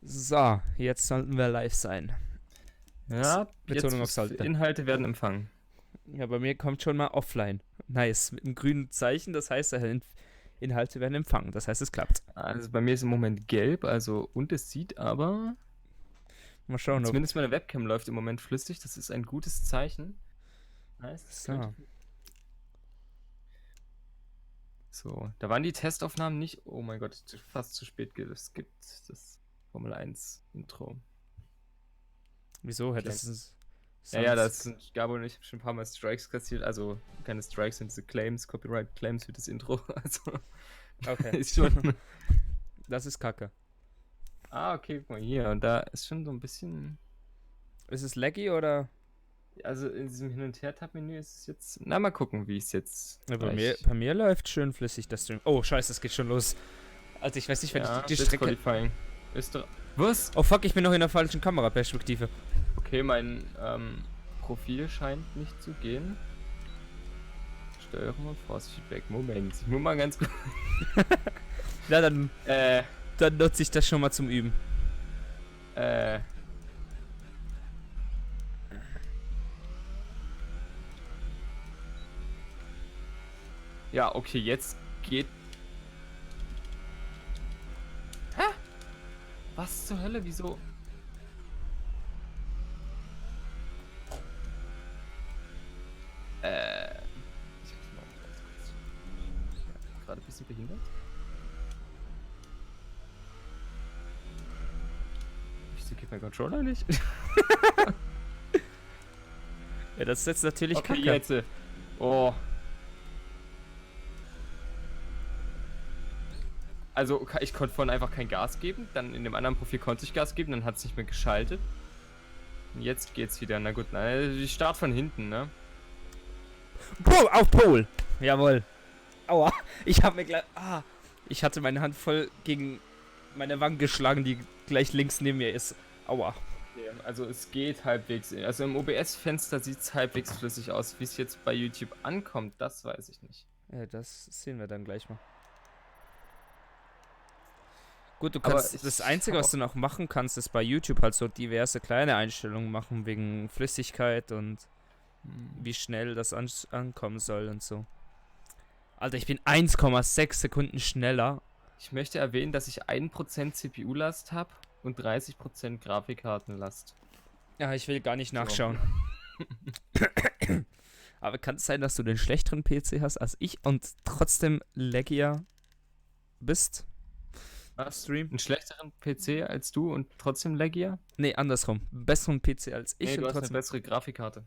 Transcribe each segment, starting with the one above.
So, jetzt sollten wir live sein. Ja, Betonung auf jetzt sollte. Inhalte werden empfangen. Ja, bei mir kommt schon mal offline. Nice. Mit einem grünen Zeichen, das heißt, Inhalte werden empfangen. Das heißt, es klappt. Also bei mir ist im Moment gelb, also und es sieht aber, Mal schauen, ob. zumindest meine Webcam läuft im Moment flüssig, das ist ein gutes Zeichen. Heißt, es So. könnte- So, da waren die Testaufnahmen nicht. Oh mein Gott, fast zu spät gibt das Formel 1 Intro. Wieso hättest du es. Ja, das sind Gabo und ich haben schon ein paar Mal Strikes kassiert, also keine Strikes, sind diese Claims, Copyright Claims für das Intro. Also Okay. ist schon. Das ist kacke. Okay, guck mal hier. Und da ist schon so ein bisschen. Ist es laggy oder? Also in diesem Hin- und Her-Tab-Menü ist es jetzt. Na, mal gucken, wie es jetzt. Ja, bei gleich- mir läuft schön flüssig das Stream. Oh, scheiße, es geht schon los. Also ich weiß nicht, wenn Ja, ich die Blitz Strecke. Qualifying. Was? Oh fuck, ich bin noch in der falschen Kameraperspektive. Okay, mein Profil scheint nicht zu gehen. Steuerung und Force Feedback. Moment. Ich muss mal ganz kurz. Ja, dann nutze ich das schon mal zum Üben. Ja, okay, jetzt geht. Hä? Was zur Hölle? Wieso? Ich muss mal ganz kurz. Ja, gerade ein bisschen behindert. Wieso geht mein Controller nicht? Ja, das ist jetzt natürlich Okay, kacke. jetzt. Oh. Also, ich konnte vorhin einfach kein Gas geben. Dann in dem anderen Profil konnte ich Gas geben, dann hat es nicht mehr geschaltet. Und jetzt geht's wieder. Na gut, ich starte von hinten, ne? Boah, auf Pol! Jawohl. Aua. Ich habe mir gleich. Ich hatte meine Hand voll gegen meine Wange geschlagen, die gleich links neben mir ist. Aua. Okay, also es geht halbwegs. Also im OBS-Fenster sieht es halbwegs flüssig aus. Wie es jetzt bei YouTube ankommt, das weiß ich nicht. Ja, das sehen wir dann gleich mal. Gut, du Aber kannst. Das Einzige, was du noch machen kannst, ist bei YouTube halt so diverse kleine Einstellungen machen wegen Flüssigkeit und wie schnell das ankommen soll und so. Alter, ich bin 1,6 Sekunden schneller. Ich möchte erwähnen, dass ich 1% CPU-Last habe und 30% Grafikkartenlast. Ja, ich will gar nicht nachschauen. Aber kann es sein, dass du den schlechteren PC hast als ich und trotzdem laggier bist? Stream? Einen schlechteren PC als du und trotzdem laggier? Nee, andersrum. Einen besseren PC als ich Nee, und du hast eine trotzdem. bessere Grafikkarte.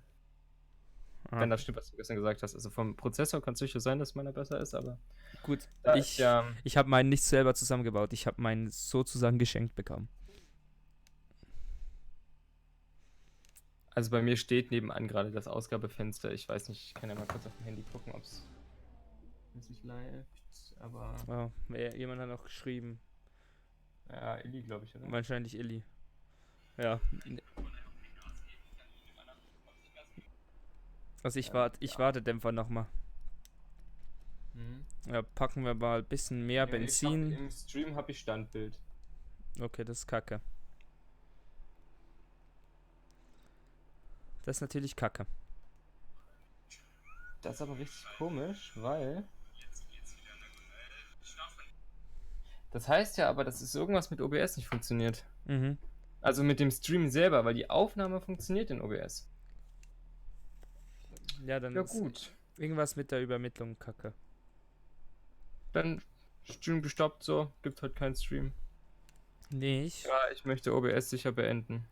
Wenn das stimmt, was du gestern gesagt hast. Also vom Prozessor kann es sicher sein, dass meiner besser ist, aber Gut, da ich ist ja, habe meinen nicht selber zusammengebaut. Ich habe meinen sozusagen geschenkt bekommen. also bei mir steht nebenan gerade das Ausgabefenster. Ich weiß nicht, ich kann ja mal kurz auf dem Handy gucken, ob es nicht läuft, aber Oh, jemand hat noch geschrieben. ja, Illy, glaube ich, oder? Wahrscheinlich Illy. Ja. Also ich warte Dämpfer nochmal. Mhm. Ja, packen wir mal ein bisschen mehr Benzin. Im Stream habe ich Standbild. Okay, das ist kacke. Das ist natürlich kacke. Das ist aber richtig komisch, weil das heißt ja aber, dass es irgendwas mit OBS nicht funktioniert. Mhm. Also mit dem Stream selber, weil die Aufnahme funktioniert in OBS. Ja, dann Ja ist gut. irgendwas mit der Übermittlung kacke. Dann Stream gestoppt, so. Gibt heute keinen Stream. Nicht? Ja, ich möchte OBS sicher beenden.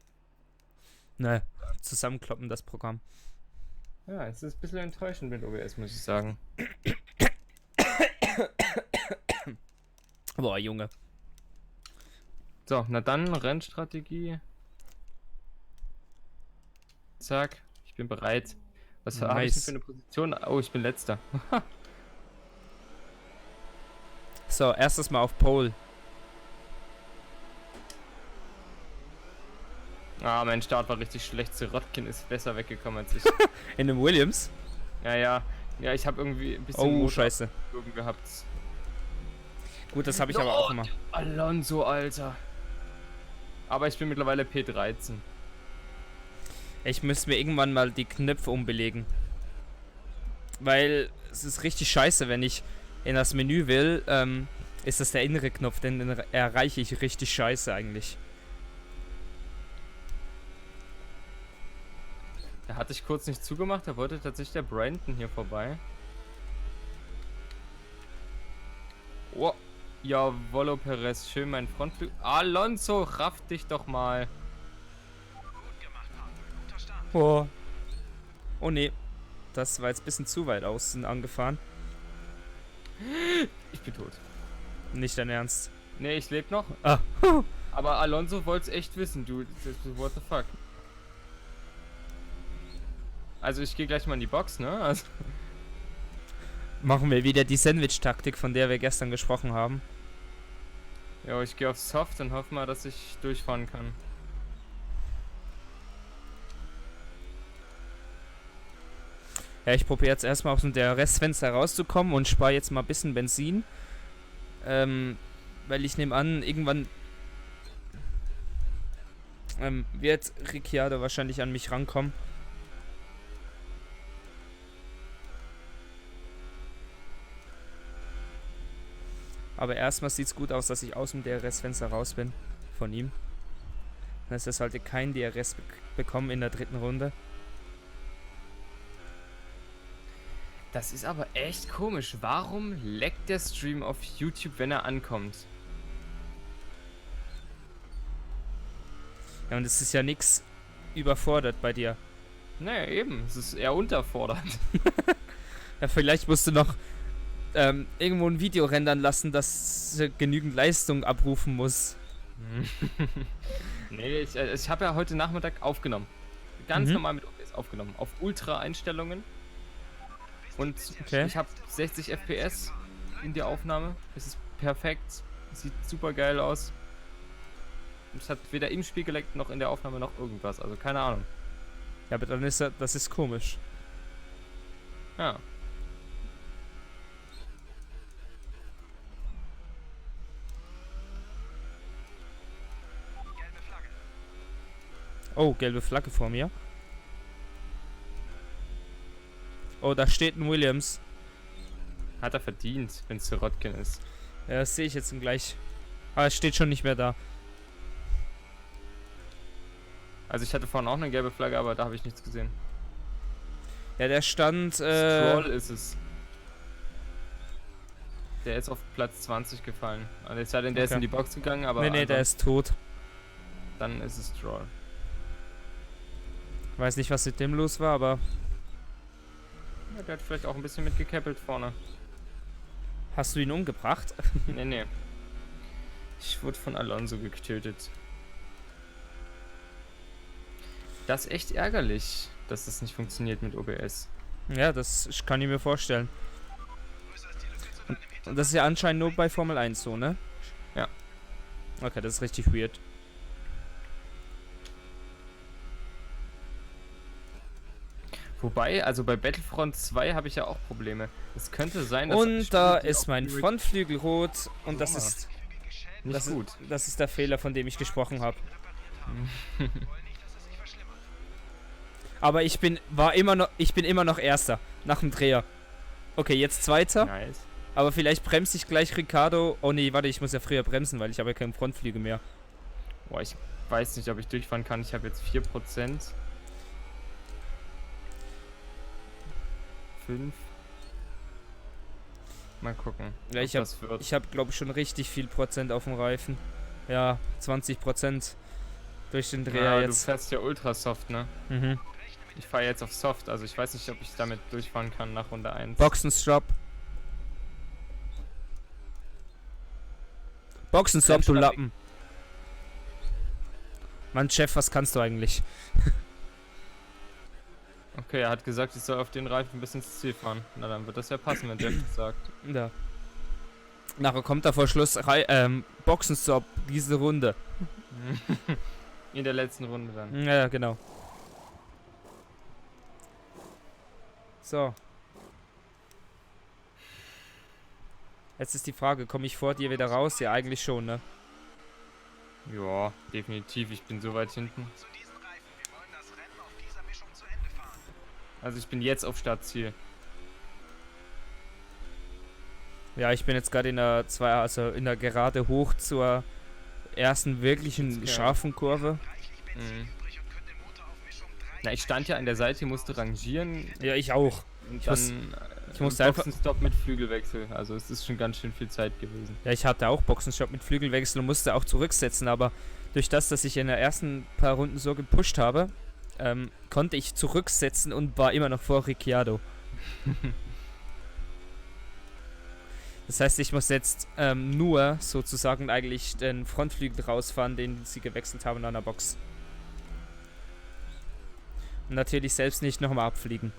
Ne, zusammenkloppen das Programm. Ja, es ist ein bisschen enttäuschend mit OBS, muss ich sagen. Boah, Junge. So, na dann, Rennstrategie. Zack, ich bin bereit. Was habe ich denn Nice. für eine Position? Oh, ich bin letzter. So, erstes Mal auf Pole. Mein Start war richtig schlecht. Sirotkin ist besser weggekommen als ich. In dem Williams. Ja, ich habe irgendwie ein bisschen Oh, Motor scheiße. gehabt. Gut, das habe ich aber auch immer. Alonso, Alter. Aber ich bin mittlerweile P13. Ich müsste mir irgendwann mal die Knöpfe umbelegen. Weil es ist richtig scheiße, wenn ich in das Menü will, ist das der innere Knopf, den erreiche ich richtig scheiße eigentlich. Da hatte ich kurz nicht zugemacht, da wollte tatsächlich der Brandon hier vorbei. Oh, jawollo Perez, schön mein Frontflügel. Alonso, raff dich doch mal. Oh. Oh nee. Das war jetzt ein bisschen zu weit außen angefahren. Ich bin tot. Nicht dein Ernst. Nee, ich lebe noch. Ah. Aber Alonso wollte es echt wissen, du. What the fuck? Also ich gehe gleich mal in die Box, ne? Also Machen wir wieder die Sandwich-Taktik, von der wir gestern gesprochen haben. ja, ich gehe auf Soft und hoffe mal, dass ich durchfahren kann. Ja, ich probiere jetzt erstmal aus dem DRS-Fenster rauszukommen und spare jetzt mal ein bisschen Benzin. Weil ich nehme an, irgendwann wird Ricciardo wahrscheinlich an mich rankommen. Aber erstmal sieht es gut aus, dass ich aus dem DRS-Fenster raus bin von ihm. Das heißt, er sollte kein DRS bekommen in der dritten Runde. Das ist aber echt komisch. Warum leckt der Stream auf YouTube, wenn er ankommt? Ja, und es ist ja nichts überfordert bei dir. Naja, eben. Es ist eher unterfordert. Ja, vielleicht musst du noch irgendwo ein Video rendern lassen, das genügend Leistung abrufen muss. Nee, ich habe ja heute Nachmittag aufgenommen. Ganz normal mit OBS aufgenommen. Auf Ultra-Einstellungen. Und Okay. ich habe 60 FPS in der Aufnahme. Es ist perfekt. Sieht super geil aus. Es hat weder im Spiel geleckt noch in der Aufnahme noch irgendwas. Also keine Ahnung. Ja, aber dann ist das ist komisch. Ja. Oh, gelbe Flagge vor mir. Oh, da steht ein Williams. Hat er verdient, wenn es Sirotkin ist. Ja, das sehe ich jetzt gleich. Aber es steht schon nicht mehr da. Also ich hatte vorhin auch eine gelbe Flagge, aber da habe ich nichts gesehen. Ja, der stand. Stroll ist es. Der ist auf Platz 20 gefallen. Also es sei denn, der ist Okay. in die Box gegangen, aber Nee, der ist tot. dann ist es Stroll. Weiß nicht, was mit dem los war, aber. Ja, der hat vielleicht auch ein bisschen mitgekäppelt vorne. Hast du ihn umgebracht? Nee. Ich wurde von Alonso getötet. Das ist echt ärgerlich, dass das nicht funktioniert mit OBS. Ja, das kann ich mir vorstellen. Und das ist ja anscheinend nur bei Formel 1 so, ne? Ja. Okay, das ist richtig weird. Wobei, also bei Battlefront 2 habe ich ja auch Probleme. Es könnte sein, dass... Und da Spiele, die ist auf mein Direct- Frontflügel rot und das ist Nicht gut. Das ist der Fehler, von dem ich gesprochen habe. Aber ich bin immer noch Erster nach dem Dreher. Okay, jetzt Zweiter. Nice. Aber vielleicht bremse ich gleich Ricciardo. Oh nee, warte, ich muss ja früher bremsen, weil ich habe ja keinen Frontflügel mehr. Boah, ich weiß nicht, ob ich durchfahren kann. Ich habe jetzt 4%. 5. Mal gucken. Ja, ob das wird. ich habe glaube ich schon richtig viel Prozent auf dem Reifen. Ja, 20% durch den Dreher Ja, du jetzt. fährst ja ultra soft, ne? Mhm. Ich fahre jetzt auf soft, also ich weiß nicht, ob ich damit durchfahren kann nach Runde 1. Boxenstopp. Boxenstopp, du Bremsschlag- Lappen. Mann, Chef, was kannst du eigentlich? Okay, er hat gesagt, ich soll auf den Reifen bis ins Ziel fahren. Na, dann wird das ja passen, wenn Jeff das sagt. Ja. Nachher kommt da vor Schluss Boxenstopp, diese Runde. In der letzten Runde dann. Ja, genau. So. Jetzt ist die Frage, komme ich vor dir wieder raus? Ja, eigentlich schon, ne? Ja, definitiv. Ich bin so weit hinten. Also ich bin jetzt auf Startziel. Ja, ich bin jetzt gerade in der Gerade hoch zur ersten wirklichen scharfen Kurve. Mhm. Na, ich stand ja an der Seite, musste rangieren. Ja, ich auch. Und Ich musste einfach. Boxenstopp mit Flügelwechsel. Also es ist schon ganz schön viel Zeit gewesen. Ja, ich hatte auch Boxenstopp mit Flügelwechsel und musste auch zurücksetzen, aber durch das, dass ich in der ersten paar Runden so gepusht habe, konnte ich zurücksetzen und war immer noch vor Ricciardo. Das heißt, ich muss jetzt nur sozusagen eigentlich den Frontflügel rausfahren, den sie gewechselt haben an der Box. Und natürlich selbst nicht nochmal abfliegen.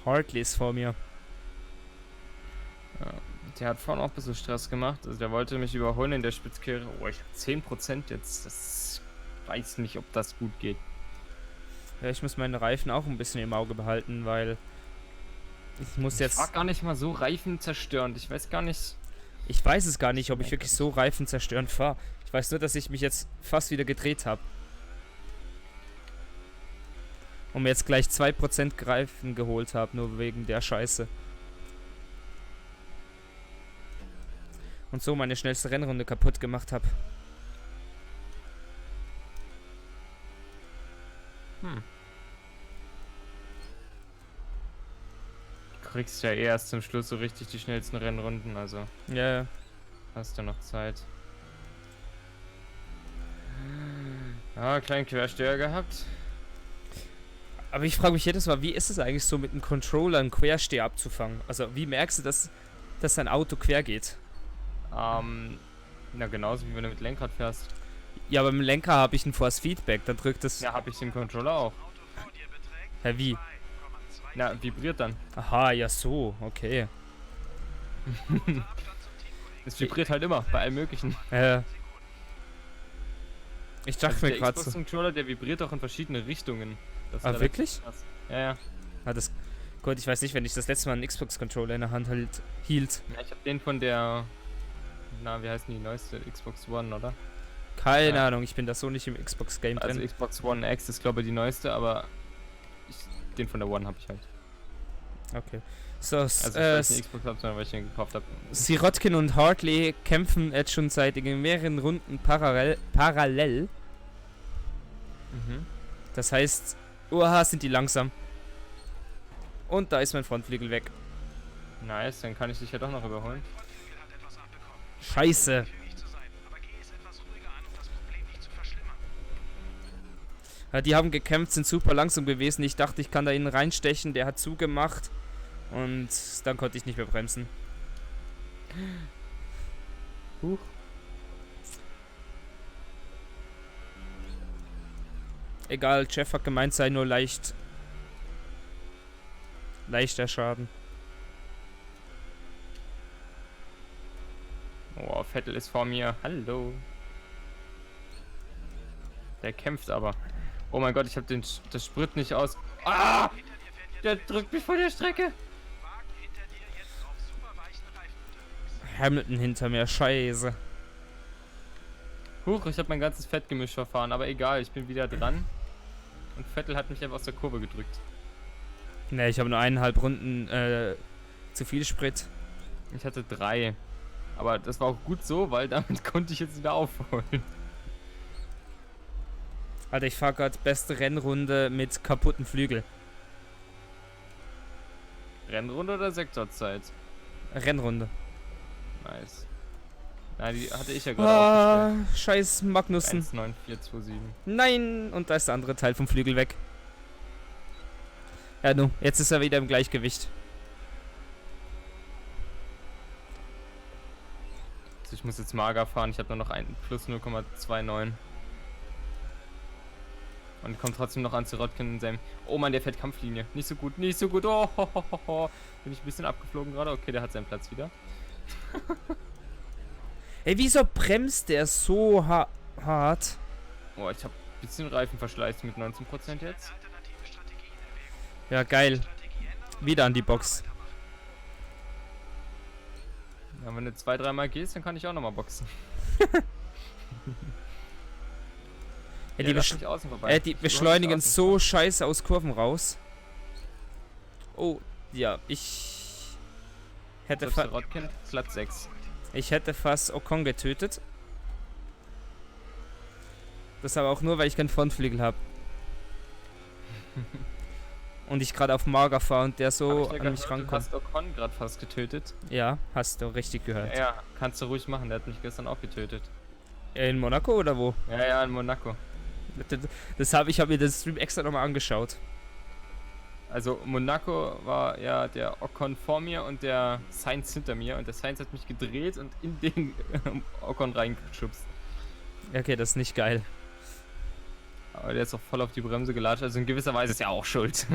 Hartley ist vor mir. Ja, der hat vorhin auch ein bisschen Stress gemacht. Also der wollte mich überholen in der Spitzkehre. Oh, ich habe 10% jetzt. Das weiß nicht, ob das gut geht. Ja, ich muss meine Reifen auch ein bisschen im Auge behalten, weil ich muss jetzt... war gar nicht mal so reifenzerstörend. Ich weiß gar nicht... Ich weiß es gar nicht, ob ich wirklich so reifenzerstörend fahre. Ich weiß nur, dass ich mich jetzt fast wieder gedreht habe. Und mir jetzt gleich 2% Reifen geholt habe, nur wegen der Scheiße. Und so meine schnellste Rennrunde kaputt gemacht habe. Du kriegst ja erst zum Schluss so richtig die schnellsten Rennrunden, also Ja, hast du noch Zeit. Ja, kleinen Quersteher gehabt. aber ich frage mich jedes Mal, wie ist es eigentlich so mit dem Controller einen Quersteher abzufangen? Also wie merkst du, dass dein Auto quer geht? Na genauso wie wenn du mit Lenkrad fährst. Ja, beim Lenker habe ich ein Force Feedback, dann drückt es... Ja, habe ich den Controller auch. Hä, wie? Na, vibriert dann. Aha, ja so, okay. Es vibriert halt immer, bei allem möglichen. Ich dachte Also mir der gerade so... Xbox-Controller, der vibriert auch in verschiedene Richtungen. Das ist Ah, relativ wirklich? krass. Ja, ja. Ah, das... Gut, ich weiß nicht, wenn ich das letzte Mal einen Xbox-Controller in der Hand hielt. Ja, ich habe den von der... Na, wie heißt denn die neueste? Xbox One, oder? Keine Ja. Ahnung, ich bin da so nicht im Xbox-Game Also drin. Xbox One X ist glaube ich die neueste, aber den von der One habe ich halt. Okay. So, Also weil ich eine Xbox habe, sondern weil ich den gekauft habe. Sirotkin und Hartley kämpfen jetzt schon seit mehreren Runden parallel. Mhm. Das heißt, oha, sind die langsam. Und da ist mein Frontflügel weg. Nice, dann kann ich dich ja doch noch überholen. Scheiße. Ja, die haben gekämpft, sind super langsam gewesen. Ich dachte, ich kann da innen reinstechen. Der hat zugemacht. Und dann konnte ich nicht mehr bremsen. Huch. Egal, Jeff hat gemeint, sei nur leichter Schaden. Oh, Vettel ist vor mir. Hallo. Der kämpft aber. Oh mein Gott, ich habe das Sprit nicht aus. Ah! Der drückt mich vor der Strecke. Hamilton hinter mir, scheiße. Huch, ich habe mein ganzes Fettgemisch verfahren, aber egal, ich bin wieder dran. Und Vettel hat mich einfach aus der Kurve gedrückt. Ne, ich habe nur 1,5 Runden zu viel Sprit. Ich hatte 3. Aber das war auch gut so, weil damit konnte ich jetzt wieder aufholen. Alter, ich fahre gerade beste Rennrunde mit kaputten Flügel. Rennrunde oder Sektorzeit? Rennrunde. Nice. Nein, die hatte ich ja gerade aufgestellt. Scheiß Magnussen. 19427. Nein, und da ist der andere Teil vom Flügel weg. Ja, nun, jetzt ist er wieder im Gleichgewicht. Also ich muss jetzt mager fahren, ich habe nur noch ein plus 0,29. Und kommt trotzdem noch an Sirotkin in seinem... Oh Mann, der fährt Kampflinie. Nicht so gut, nicht so gut. Oh, ho, ho, ho, ho. Bin ich ein bisschen abgeflogen gerade? Okay, der hat seinen Platz wieder. Ey, wieso bremst der so hart? Oh, ich habe ein bisschen Reifenverschleiß mit 19% jetzt. Ja, geil. Wieder an die Box. Ja, wenn du 2-3 Mal gehst, dann kann ich auch nochmal boxen. Ja, Ja, lass mich außen vorbei. die Du beschleunigen hast mich so scheiße aus Kurven raus. Oh, ja, ich hätte, außen. Rodkin, Platz 6. ich hätte fast Ocon getötet. Das aber auch nur, weil ich keinen Frontflügel habe. Und ich gerade auf Mager fahre und der so an mich Du rankommt. hast Ocon gerade fast getötet. Ja, hast du richtig gehört. Ja, kannst du ruhig machen. Der hat mich gestern auch getötet. In Monaco oder wo? Ja, in Monaco. Ich habe mir das Stream extra nochmal angeschaut. Also Monaco war ja der Ocon vor mir und der Sainz hinter mir. Und der Sainz hat mich gedreht und in den Ocon reingeschubst. Okay, das ist nicht geil. Aber der ist auch voll auf die Bremse gelatscht. Also in gewisser Weise ist er auch schuld.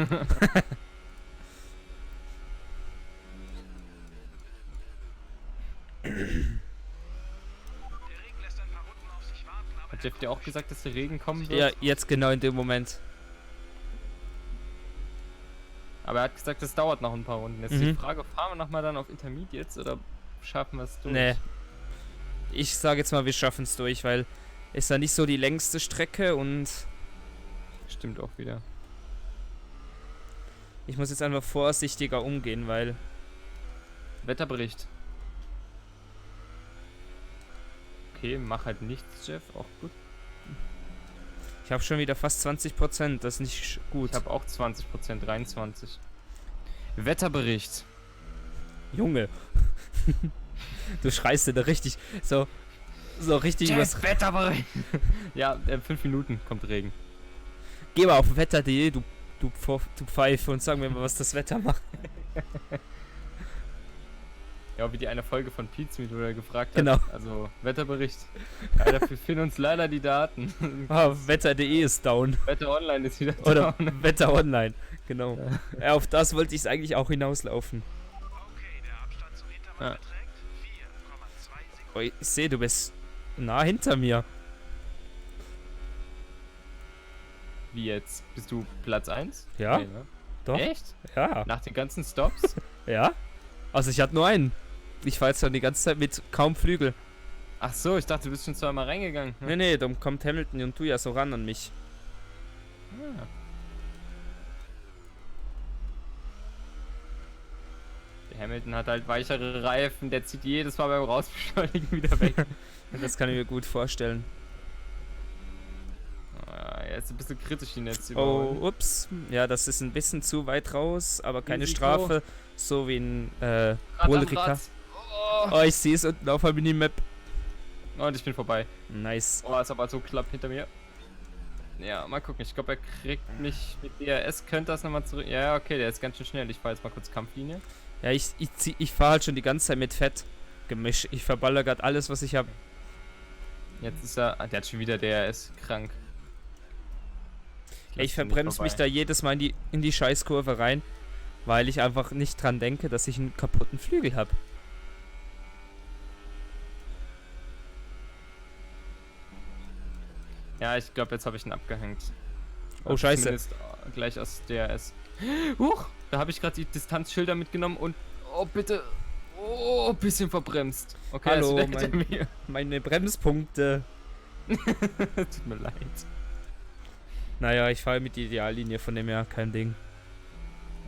Hat Jeff dir auch gesagt, dass der Regen kommen wird? Ja, jetzt genau in dem Moment. Aber er hat gesagt, das dauert noch ein paar Runden. Jetzt ist die Frage, fahren wir nochmal dann auf Intermediates oder schaffen wir es durch? Nee. Ich sage jetzt mal, wir schaffen es durch, weil ist ja nicht so die längste Strecke und Stimmt auch wieder. ich muss jetzt einfach vorsichtiger umgehen, weil Wetterbericht. Okay, mach halt nichts, Jeff. Auch gut. ich habe schon wieder fast 20%. Das ist nicht gut. Ich habe auch 20%, 23. Wetterbericht. Junge. Du schreist dir da richtig so richtig was. Wetterbericht. Ja, in 5 Minuten kommt Regen. Geh mal auf wetter.de, du Pfeife, und sag mir mal, was das Wetter macht. Ja, wie die eine Folge von Pizza, wo er gefragt hat. Genau. Also, Wetterbericht. Ja, dafür fehlen uns leider die Daten. Wetter.de ist down. Wetter Online ist wieder Oder down. Wetter Online. Genau. Ja, auf das wollte ich es eigentlich auch hinauslaufen. Ja. Oh, ich sehe, du bist nah hinter mir. Wie jetzt? Bist du Platz 1? Ja, Nee, ne? doch. Echt? Ja, Nach den ganzen Stops? ja. Also ich hatte nur einen. Ich fahre jetzt schon die ganze Zeit mit kaum Flügel. Ach so, ich dachte, du bist schon zweimal reingegangen. Nee, dann kommt Hamilton und du ja so ran an mich. Ah. Der Hamilton hat halt weichere Reifen, der zieht jedes Mal beim Rausbeschleunigen wieder weg. Das kann ich mir gut vorstellen. Er ist ein bisschen kritisch ihn jetzt Oh, überholen. ups. Ja, das ist ein bisschen zu weit raus, aber keine Risiko. Strafe. So wie in Rad am Ulrika. Rad. Oh, ich sehe es unten auf der Minimap. Oh, und ich bin vorbei. Nice. Oh, ist aber so knapp hinter mir. Ja, mal gucken. Ich glaube, er kriegt mich mit DRS. Könnte das nochmal zurück. Ja, okay, der ist ganz schön schnell. Ich fahre jetzt mal kurz Kampflinie. Ja, ich fahre halt schon die ganze Zeit mit Fett gemischt. Ich verballer gerade alles, was ich habe. Jetzt ist er. Ah, der hat schon wieder DRS. Krank. Ich verbremse mich da jedes Mal in die Scheißkurve rein, weil ich einfach nicht dran denke, dass ich einen kaputten Flügel habe. Ja, ich glaube, jetzt habe ich ihn abgehängt. Oh, scheiße. Zumindest gleich aus DRS. Huch! Da habe ich gerade die Distanzschilder mitgenommen und. Oh, bitte. Oh, bisschen verbremst. Okay, Hallo, er ist wieder hinter mir. Meine Bremspunkte. Tut mir leid. Naja, ich fahre mit der Ideallinie, von dem her kein Ding.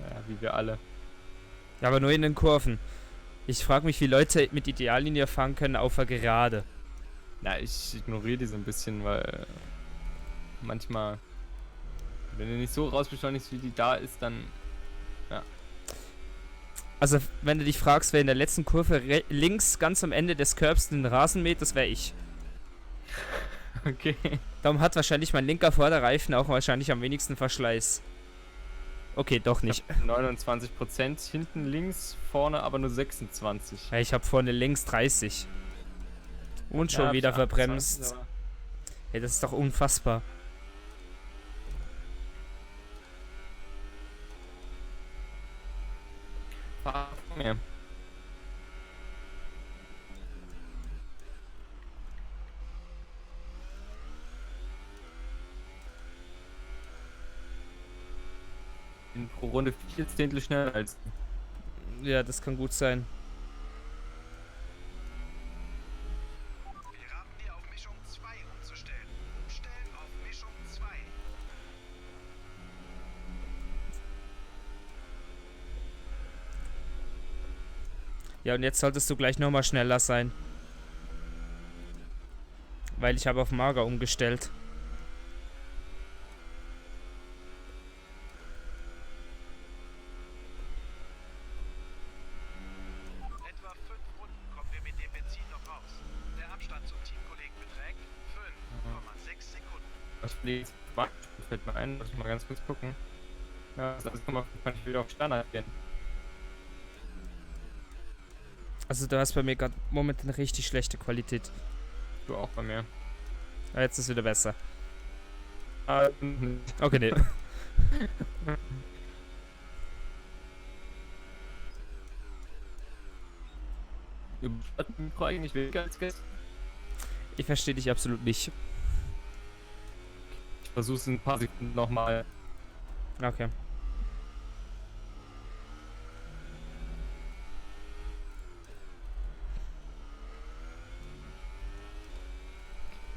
Ja, wie wir alle. Ja, aber nur in den Kurven. Ich frage mich, wie Leute mit Ideallinie fahren können auf der Gerade. Na, ich ignoriere die so ein bisschen, weil manchmal, wenn du nicht so rausbeschleunigst, wie die da ist, dann. Also, wenn du dich fragst, wer in der letzten Kurve links ganz am Ende des Curbs den Rasen mäht, das wäre ich. Okay. Darum hat wahrscheinlich mein linker Vorderreifen auch wahrscheinlich am wenigsten Verschleiß. Okay, doch nicht. 29%, hinten links, vorne aber nur 26. Ja, ich habe vorne links 30. Und schon Ja, wieder hab ich 28, verbremst. aber- Ey, das ist doch unfassbar. Fahr vor mir. pro Runde 4 Zehntel schneller als. Ja, das kann gut sein. Wir raten dir auf Mischung 2 umzustellen. Umstellen auf Mischung 2. Ja, und jetzt solltest du gleich nochmal schneller sein. Weil ich habe auf Mager umgestellt. Etwa 5 Runden kommen wir mit dem Benzin noch raus. Der Abstand zum Teamkollegen beträgt 5,6 Sekunden. Was fliegt? Fällt mir ein, muss ich mal ganz kurz gucken. Ja, also kann ich wieder auf Standard gehen. Also du hast bei mir gerade momentan richtig schlechte Qualität. Du auch bei mir. Ah, jetzt ist es wieder besser. Nee. Okay, nee. Hat das Mikro eigentlich weniger als gestern? Ich verstehe dich absolut nicht. Ich versuch's in ein paar Sekunden nochmal. Okay.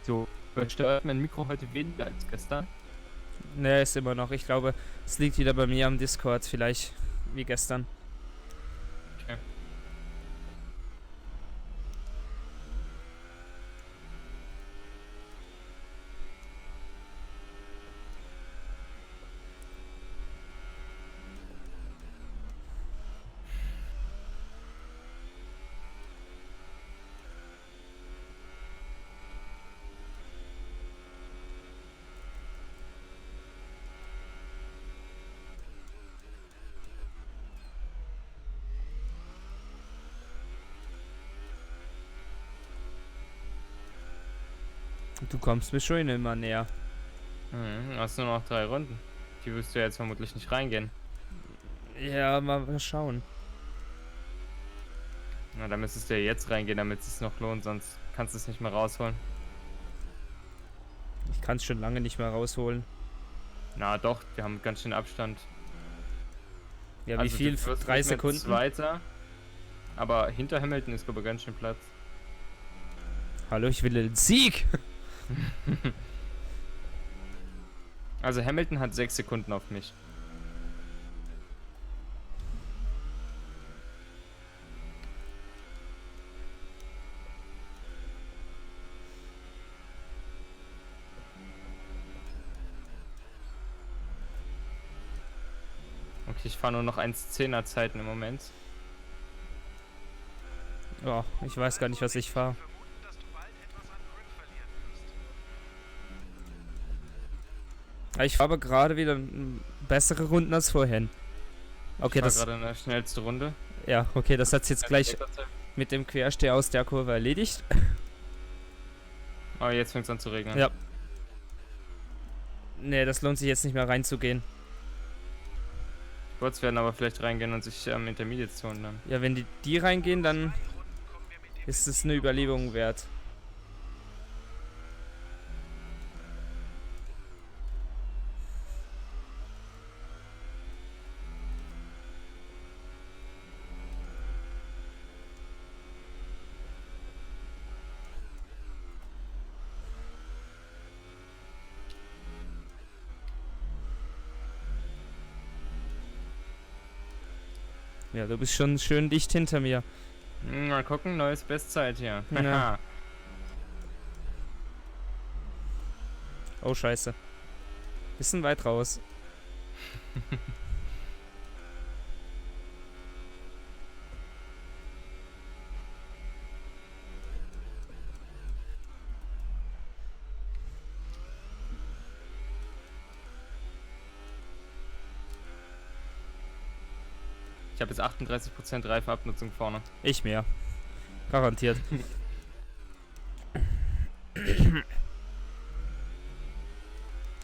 So, steuert mein Mikro heute weniger als gestern? Ne, ist immer noch. Ich glaube, es liegt wieder bei mir am Discord, vielleicht wie gestern. Okay. Du kommst mir schon immer näher. Hast nur noch 3 Runden. Die wirst du jetzt vermutlich nicht reingehen. Ja, mal schauen. Na, dann müsstest du ja jetzt reingehen, damit es sich noch lohnt, sonst kannst du es nicht mehr rausholen. Ich kann es schon lange nicht mehr rausholen. Na doch, wir haben ganz schön Abstand. Ja, Also, wie viel? du wirst 3 nicht mehr Sekunden? Zweiter. Aber hinter Hamilton ist, glaube ich, ganz schön Platz. Hallo, ich will den Sieg! Also Hamilton hat 6 Sekunden auf mich. Okay, ich fahre nur noch 1,10er Zeiten im Moment. Oh, ich weiß gar nicht, was ich fahre. Vermuten, dass du bald etwas an Grip verlieren wirst. Ich fahre aber gerade wieder bessere Runden als vorhin. Okay, Ich das. fahr gerade in der schnellste Runde. Ja, okay, das hat's jetzt gleich mit dem Quersteher aus der Kurve erledigt. Oh, jetzt fängt es an zu regnen. Ja. Nee, das lohnt sich jetzt nicht mehr reinzugehen. Kurz werden aber vielleicht reingehen und sich Intermediates holen dann. Ja, wenn die reingehen, dann 2 Runden kommen wir mit dem ist es Benzin eine noch Überlegung raus. wert. Ja, du bist schon schön dicht hinter mir. Mal gucken, neues Bestzeit hier. Ja. Oh, scheiße. Bisschen weit raus. Ich habe jetzt 38% Reifenabnutzung vorne. Ich mehr. Garantiert.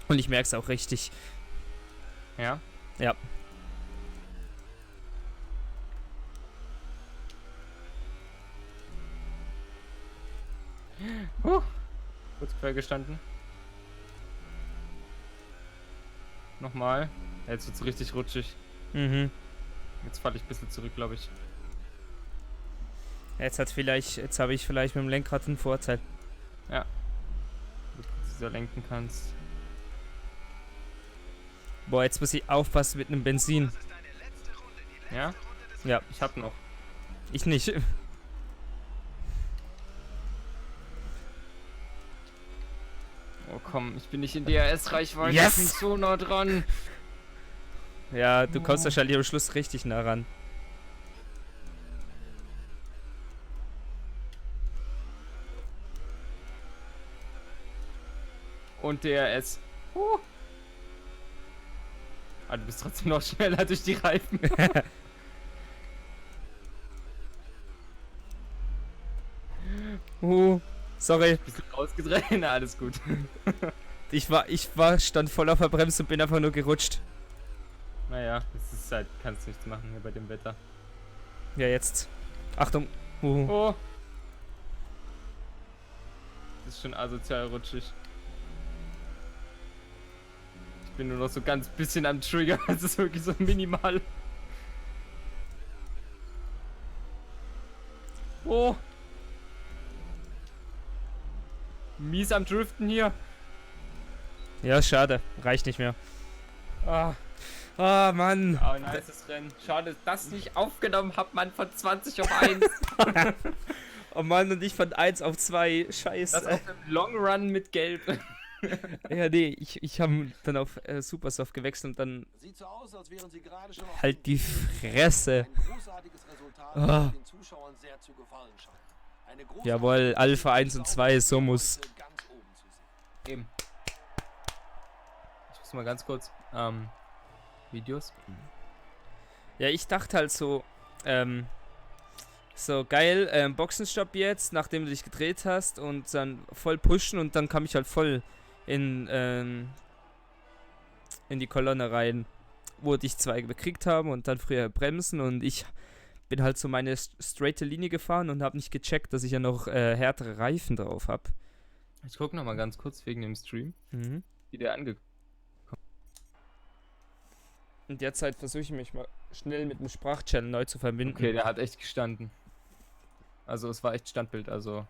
Und ich merk's auch richtig. Ja? Ja. Kurz quer gestanden. Nochmal. Jetzt wird's richtig rutschig. Mhm. Jetzt falle ich ein bisschen zurück, glaube ich. Jetzt habe ich vielleicht mit dem Lenkrad einen Vorteil. Ja. Du präziser lenken kannst. Boah, jetzt muss ich aufpassen mit einem Benzin. Das ist deine letzte Runde. Die letzte Ja? Runde des Ja, Ich hab noch. ich nicht. Oh komm, ich bin nicht in DRS-Reichweite. Yes! Ich bin so nah dran. Ja, du kommst wahrscheinlich am Schluss richtig nah ran. Und DRS. Ah, du bist trotzdem noch schneller durch die Reifen. Sorry. Bisschen rausgedreht. Na, alles gut. Stand voll auf der Bremse und bin einfach nur gerutscht. Naja, es ist halt, kannst nichts machen hier bei dem Wetter. Ja, jetzt. Achtung. Oh! Das ist schon asozial rutschig. Ich bin nur noch so ganz bisschen am Trigger. Es ist wirklich so minimal. Oh! Mies am Driften hier. Ja, schade. Reicht nicht mehr. Ah, Mann. ein nices Rennen. Schade, dass ich das nicht aufgenommen habe, Mann, von 20 auf 1. Oh Mann, und ich von 1 auf 2. Scheiße. Das auf dem Long Run mit Gelb. Ja, nee, ich habe dann auf Supersoft gewechselt und dann Sieht so aus, als wären sie gerade schon auf halt dem die Ziel. Fresse. Ein großartiges Resultat, Ah. das den Zuschauern sehr zu gefallen scheint. Eine großartige Jawohl, Alpha 1 und 2, so muss. Ganz oben zu sehen. Eben. Ich muss mal ganz kurz. Videos. Ja, ich dachte halt so, so geil, Boxenstopp jetzt, nachdem du dich gedreht hast und dann voll pushen und dann kam ich halt voll in die Kolonne rein, wo dich zwei gekriegt haben und dann früher bremsen und ich bin halt so meine straighte Linie gefahren und habe nicht gecheckt, dass ich ja noch härtere Reifen drauf habe. Ich gucke noch mal ganz kurz wegen dem Stream, Mhm. wie der angekommen In der Zeit versuche ich mich mal schnell mit dem Sprachchannel neu zu verbinden. Okay, der hat echt gestanden. Also es war echt Standbild, also.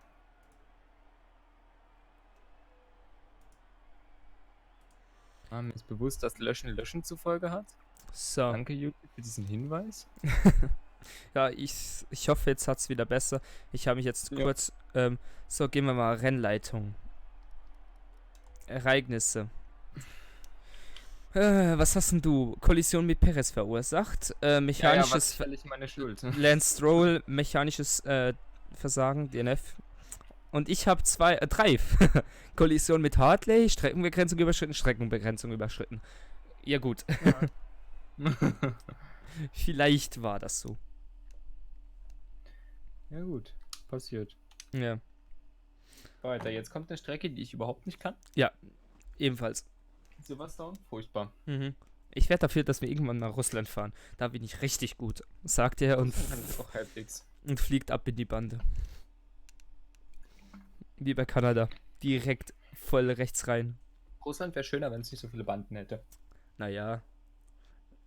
Mir ist bewusst, dass Löschen zur Folge hat. So. Danke, YouTube, für diesen Hinweis. Ja, ich hoffe, jetzt hat es wieder besser. Ich habe mich jetzt Ja. kurz. So, gehen wir mal Rennleitung. Ereignisse. Was hast denn du? Kollision mit Perez verursacht. Mechanisches. was ist völlig meine Schuld. Lance Stroll, mechanisches Versagen, DNF. Und ich habe 3. Kollision mit Hartley, Streckenbegrenzung überschritten. Ja, gut. Vielleicht war das so. Ja gut, passiert. Ja, Weiter, jetzt kommt eine Strecke, die ich überhaupt nicht kann. ebenfalls. Silverstone, furchtbar. Mhm. Ich werde dafür, dass wir irgendwann nach Russland fahren. Da bin ich richtig gut, sagt er und, Kann ich auch halbwegs. und fliegt ab in die Bande. Wie bei Kanada. Direkt voll rechts rein. Russland wäre schöner, wenn es nicht so viele Banden hätte. Naja.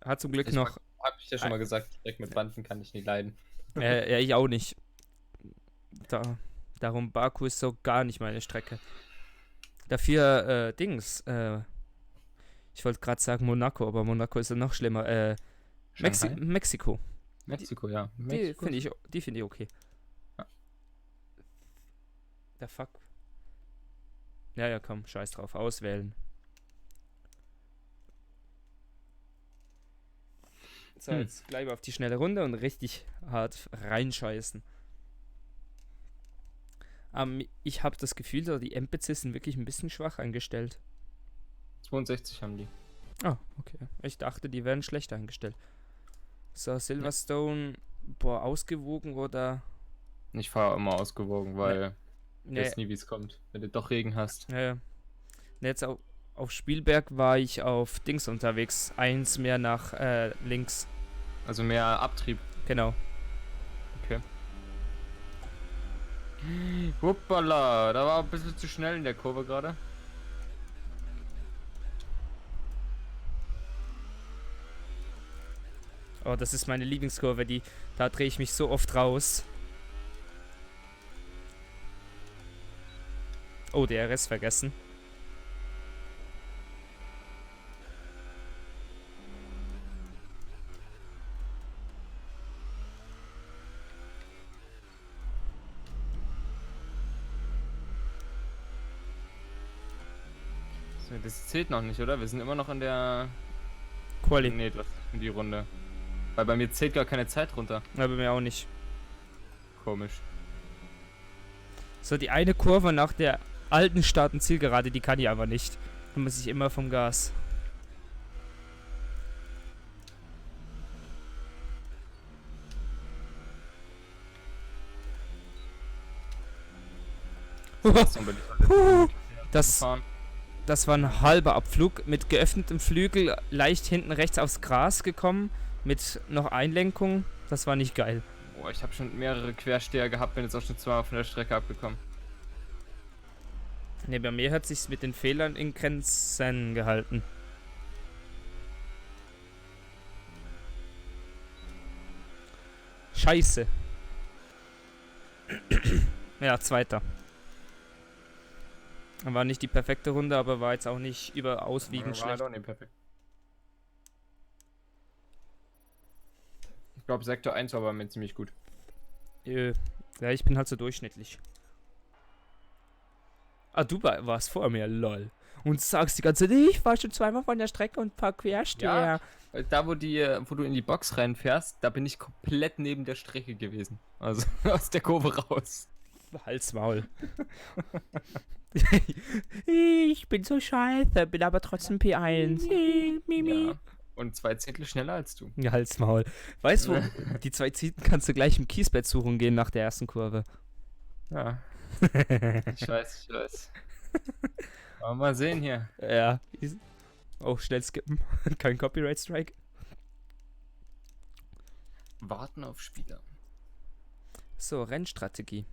Hat zum Glück Ich noch. Hab ich ja schon mal gesagt, Strecken mit Banden kann ich nicht leiden. Ja, ich auch nicht. Darum Baku ist so gar nicht meine Strecke. Dafür, ich wollte gerade sagen Monaco, aber Monaco ist ja noch schlimmer. Shanghai? Mexiko. Mexiko, ja. Die finde ich okay. Ja. Der Fuck. Ja, komm, scheiß drauf. Auswählen. So, jetzt gleich mal auf die schnelle Runde und richtig hart reinscheißen. Ich habe das Gefühl, dass die NPCs sind wirklich ein bisschen schwach eingestellt. 62 haben die. Ah, okay. Ich dachte, die wären schlechter eingestellt. So, Silverstone, ausgewogen oder? Ich fahre immer ausgewogen, weil du Nee, weißt nie, wie es kommt. Wenn du doch Regen hast. ja. Jetzt auf Spielberg war ich auf Dings unterwegs. 1 mehr nach links. Also mehr Abtrieb. Genau. Okay. Hoppala, da war ein bisschen zu schnell in der Kurve gerade. Oh, das ist meine Lieblingskurve, da drehe ich mich so oft raus. Oh, DRS vergessen. So, das zählt noch nicht, oder? Wir sind immer noch in der... Quali. Nee, das in die Runde. Weil bei mir zählt gar keine Zeit runter. Ja, bei mir auch nicht. Komisch. So, die eine Kurve nach der alten Start- und Zielgerade, die kann ich aber nicht. Da muss ich immer vom Gas. Das war ein halber Abflug mit geöffnetem Flügel, leicht hinten rechts aufs Gras gekommen, mit noch Einlenkung. Das war nicht geil. Boah, ich habe schon mehrere Quersteher gehabt, bin jetzt auch schon zweimal von der Strecke abgekommen. Ne, bei mir hat sich's mit den Fehlern in Grenzen gehalten. Scheiße. Ja, Zweiter. War nicht die perfekte Runde, aber war jetzt auch nicht überauswiegend schlecht. War nicht perfekt. Ich glaube, Sektor 1 war bei mir ziemlich gut. Ja, ich bin halt so durchschnittlich. Ah, du warst vor mir, lol. Und sagst die ganze Zeit, ich war schon zweimal von der Strecke und ein paar Quersteher. Ja, da wo du in die Box reinfährst, da bin ich komplett neben der Strecke gewesen. Also aus der Kurve raus. Halsmaul. Ich bin so scheiße, bin aber trotzdem P1. Mimi. Ja. Und 2 Zehntel schneller als du. Ja, Halsmaul. Weißt du, die 2 Zehntel kannst du gleich im Kiesbett suchen gehen nach der ersten Kurve. Ja. Ich weiß. Mal sehen hier. Ja. Oh, schnell skippen. Kein Copyright Strike. Warten auf Spieler. So, Rennstrategie.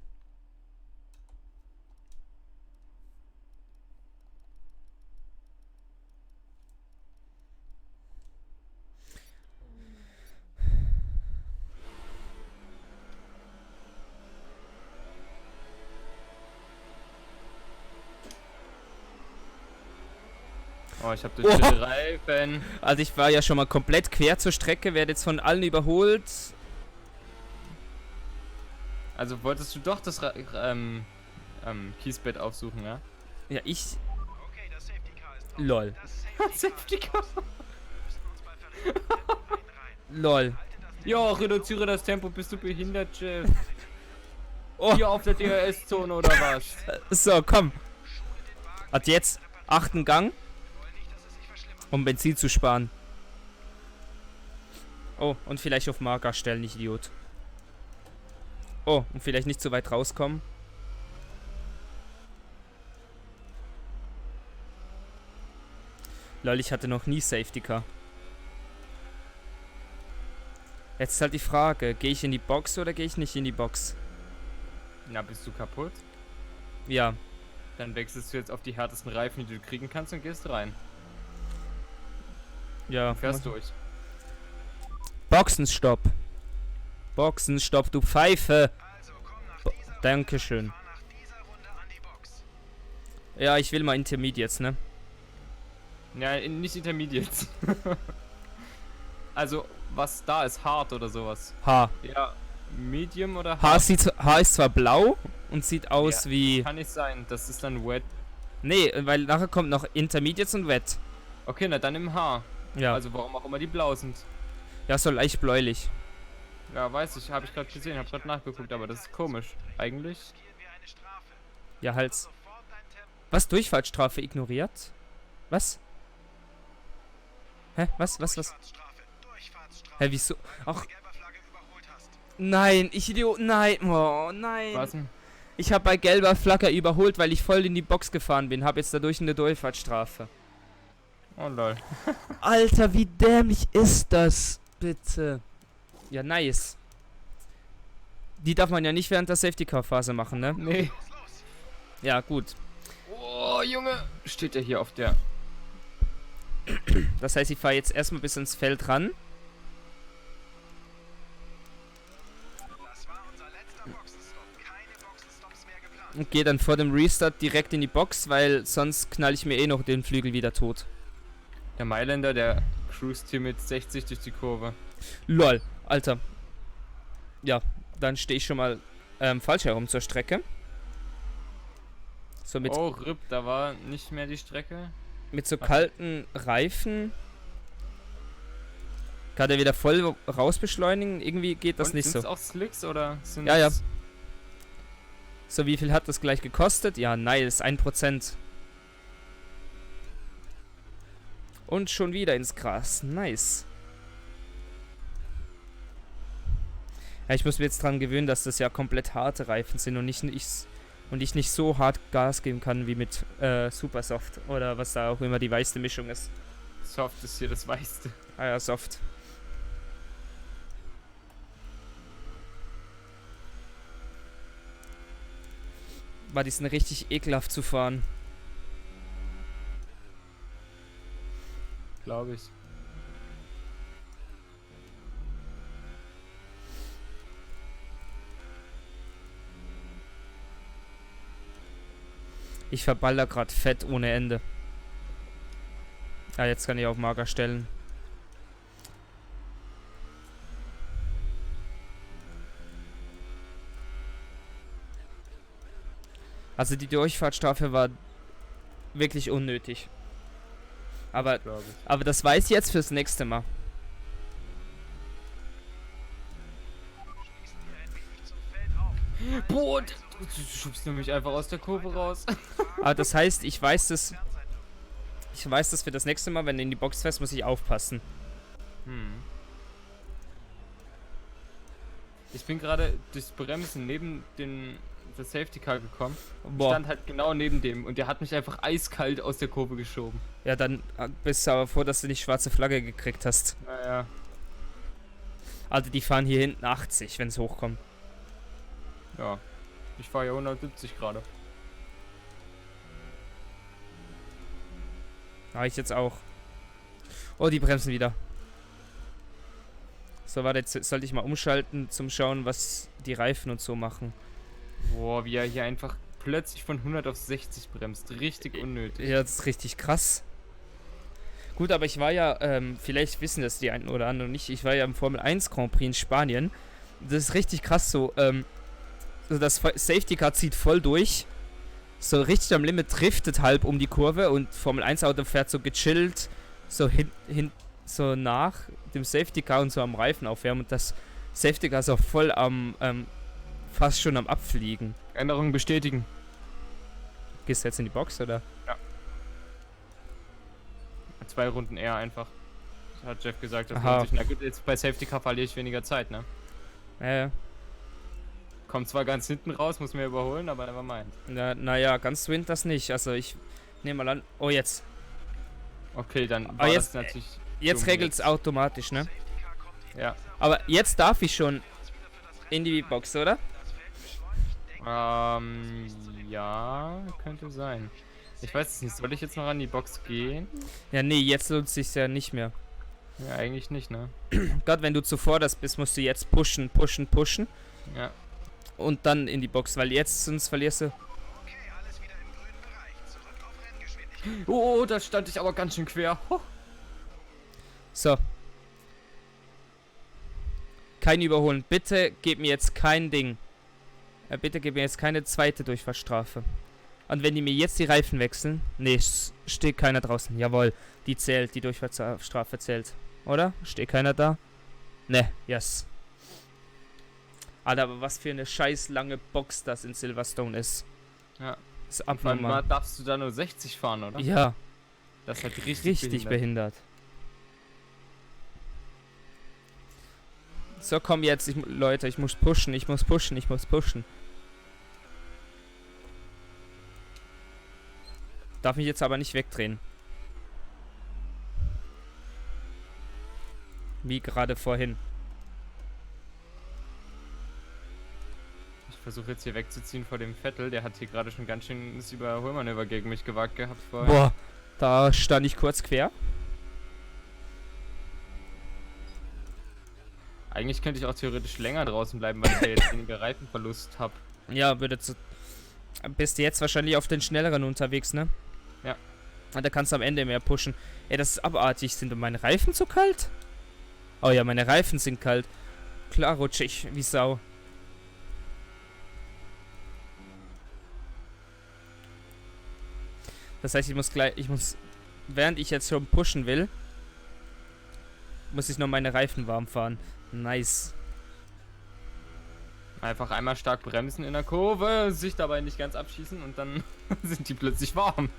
Oh, ich hab durch die Reifen. Also ich war ja schon mal komplett quer zur Strecke, werde jetzt von allen überholt. Also wolltest du doch das Kiesbett aufsuchen, ja? Ja, ich... Okay, das Safety Car ist drauf. Lol. Das Safety Car. Wir müssen uns bei Verletzungen einreihen. Lol. Ja, reduziere das Tempo, bist du behindert, Chef? Oh. Hier auf der DRS-Zone oder was? So, komm. Hat jetzt 8. Gang, um Benzin zu sparen. Oh, und vielleicht auf Marker stellen, nicht Idiot. Oh, und vielleicht nicht zu weit rauskommen. Lol, ich hatte noch nie Safety Car. Jetzt ist halt die Frage, gehe ich in die Box oder gehe ich nicht in die Box? Na, bist du kaputt? Ja. Dann wechselst du jetzt auf die härtesten Reifen, die du kriegen kannst und gehst rein. Ja. Fährst durch. Boxenstopp. Boxenstopp, du Pfeife. Also komm nach dieser Dankeschön. fahr nach dieser Runde an die Box. Ja, ich will mal Intermediates, ne? Ja, nicht Intermediates. Also, was da ist, hart oder sowas. H. Ja, Medium oder H hart? H ist zwar blau und sieht aus Ja, wie... Kann nicht sein, das ist dann wet. Nee, weil nachher kommt noch Intermediates und Wet. Okay, na dann im H. Ja. Also warum auch immer die blau sind. Ja, so leicht bläulich. Ja, weiß ich, habe ich gerade gesehen, habe gerade nachgeguckt, aber das ist komisch. Eigentlich. Riskieren wir eine Strafe. Ja, halt. Sofort dein Tempo. Was? Durchfahrtsstrafe ignoriert? Was? Hä? Was? Durchfahrtsstrafe. Durchfahrtsstrafe. Hä, wieso? Ach, Bei gelber Flagge überholt hast. nein, ich Idiot, nein, oh, nein. Was denn? Ich habe bei gelber Flagge überholt, weil ich voll in die Box gefahren bin. Hab jetzt dadurch eine Durchfahrtsstrafe. Oh lol. Alter, wie dämlich ist das? Bitte. Ja, nice. Die darf man ja nicht während der Safety-Car-Phase machen, ne? Nee. Los, los. Ja, gut. Oh, Junge. Steht der hier auf der... Das heißt, ich fahre jetzt erstmal bis ins Feld ran. und gehe dann vor dem Restart direkt in die Box, weil sonst knall ich mir eh noch den Flügel wieder tot. Der Mailänder, der cruist hier mit 60 durch die Kurve. Lol, Alter. Ja, dann stehe ich schon mal falsch herum zur Strecke. So mit, Oh, RIP, da war nicht mehr die Strecke. mit so kalten Reifen. Kann er wieder voll raus beschleunigen? Irgendwie geht das Und nicht so. sind's auch Slicks oder sind Ja, ja. So, wie viel hat das gleich gekostet? Ja, nice, 1%. Und schon wieder ins Gras. Nice. Ja, ich muss mir jetzt dran gewöhnen, dass das ja komplett harte Reifen sind und ich nicht so hart Gas geben kann wie mit Supersoft oder was da auch immer die weiße Mischung ist. Soft ist hier das Weiße. Ah ja, Soft. War die sind richtig ekelhaft zu fahren. Glaube ich. Ich verballer gerade fett ohne Ende. Ja, jetzt kann ich auf Mager stellen. Also die Durchfahrtsstrafe war wirklich unnötig. Aber Glaube ich. Aber das weiß ich jetzt fürs nächste Mal. Schließen wir ein wenig zum Feld auf. Boah, du schubst nämlich einfach aus der Kurve raus. Aber das heißt, ich weiß das für das nächste Mal, wenn du in die Box fährst, muss ich aufpassen. Ich bin gerade durchs Bremsen neben das Safety Car gekommen. Boah. Stand halt genau neben dem und der hat mich einfach eiskalt aus der Kurve geschoben. Ja, dann bist du aber froh, dass du nicht schwarze Flagge gekriegt hast. Naja. Also die fahren hier hinten 80, wenn es hochkommt. Ja. Ich fahre ja 170 gerade. Habe ich jetzt auch. Oh, die bremsen wieder. So, warte, jetzt sollte ich mal umschalten zum Schauen, was die Reifen und so machen. Boah, wie er hier einfach plötzlich von 100 auf 60 bremst. Richtig unnötig. Ja, das ist richtig krass. Gut, aber ich war ja, vielleicht wissen das die einen oder anderen nicht, ich war ja im Formel 1 Grand Prix in Spanien. Das ist richtig krass so, so das Safety Car zieht voll durch. So richtig am Limit driftet halb um die Kurve und Formel 1 Auto fährt so gechillt, so so nach dem Safety Car und so am Reifen aufwärmen und das Safety Car ist auch voll am, fast schon am Abfliegen. Änderungen bestätigen. Gehst du jetzt in die Box, oder? 2 Runden eher einfach. Hat Jeff gesagt, das Aha. lohnt sich. Na gut, jetzt bei Safety Car verliere ich weniger Zeit, ne? Ja. Kommt zwar ganz hinten raus, muss mir überholen, aber never mind. Naja, ganz swingt das nicht. Also ich nehme mal an. Oh, jetzt. Okay, dann Aber war jetzt- das natürlich... Jetzt dumm regelt es automatisch, ne? Safety Car kommt in Ja. dieser Aber jetzt darf ich schon uns wieder für das in die Rennen Box, oder? das Feld beschleunigt. Denken Ja, könnte sein. Ich weiß es nicht, soll ich jetzt noch an die Box gehen? Ja, nee, jetzt lohnt es sich ja nicht mehr. Ja, eigentlich nicht, ne? Gerade wenn du zuvorderst bist, musst du jetzt pushen Ja. und dann in die Box, weil jetzt sonst verlierst du. Okay, alles wieder im grünen Bereich. Zurück auf Renngeschwindigkeit. Oh, da stand ich aber ganz schön quer. Ho. So. Kein Überholen. Bitte gib mir jetzt kein Ding. Bitte gib mir jetzt keine zweite Durchfahrtsstrafe. Und wenn die mir jetzt die Reifen wechseln. Nee, steht keiner draußen. Jawohl, die zählt, die Durchfahrtsstrafe zählt. Oder? Steht keiner da? Ne, yes. Alter, aber was für eine scheiß lange Box das in Silverstone ist. Ja. Ist Vor allem abnormal. darfst du da nur 60 fahren, oder? Ja, Das ist halt richtig, richtig behindert. So, komm jetzt, Leute, ich muss pushen. Darf mich jetzt aber nicht wegdrehen. Wie gerade vorhin. Ich versuche jetzt hier wegzuziehen vor dem Vettel. Der hat hier gerade schon ganz schön das Überholmanöver gegen mich gewagt gehabt vorher. Boah, da stand ich kurz quer. Eigentlich könnte ich auch theoretisch länger draußen bleiben, weil ich ja jetzt weniger Reifenverlust habe. Ja, würde zu... Bist du jetzt wahrscheinlich auf den schnelleren unterwegs, ne? Ja. Und da kannst du am Ende mehr pushen. Ey, das ist abartig. Sind meine Reifen zu kalt? Oh ja, meine Reifen sind kalt. Klar rutsche ich wie Sau. Das heißt, während ich jetzt schon pushen will, muss ich noch meine Reifen warm fahren. Nice. Einfach einmal stark bremsen in der Kurve, sich dabei nicht ganz abschießen und dann sind die plötzlich warm.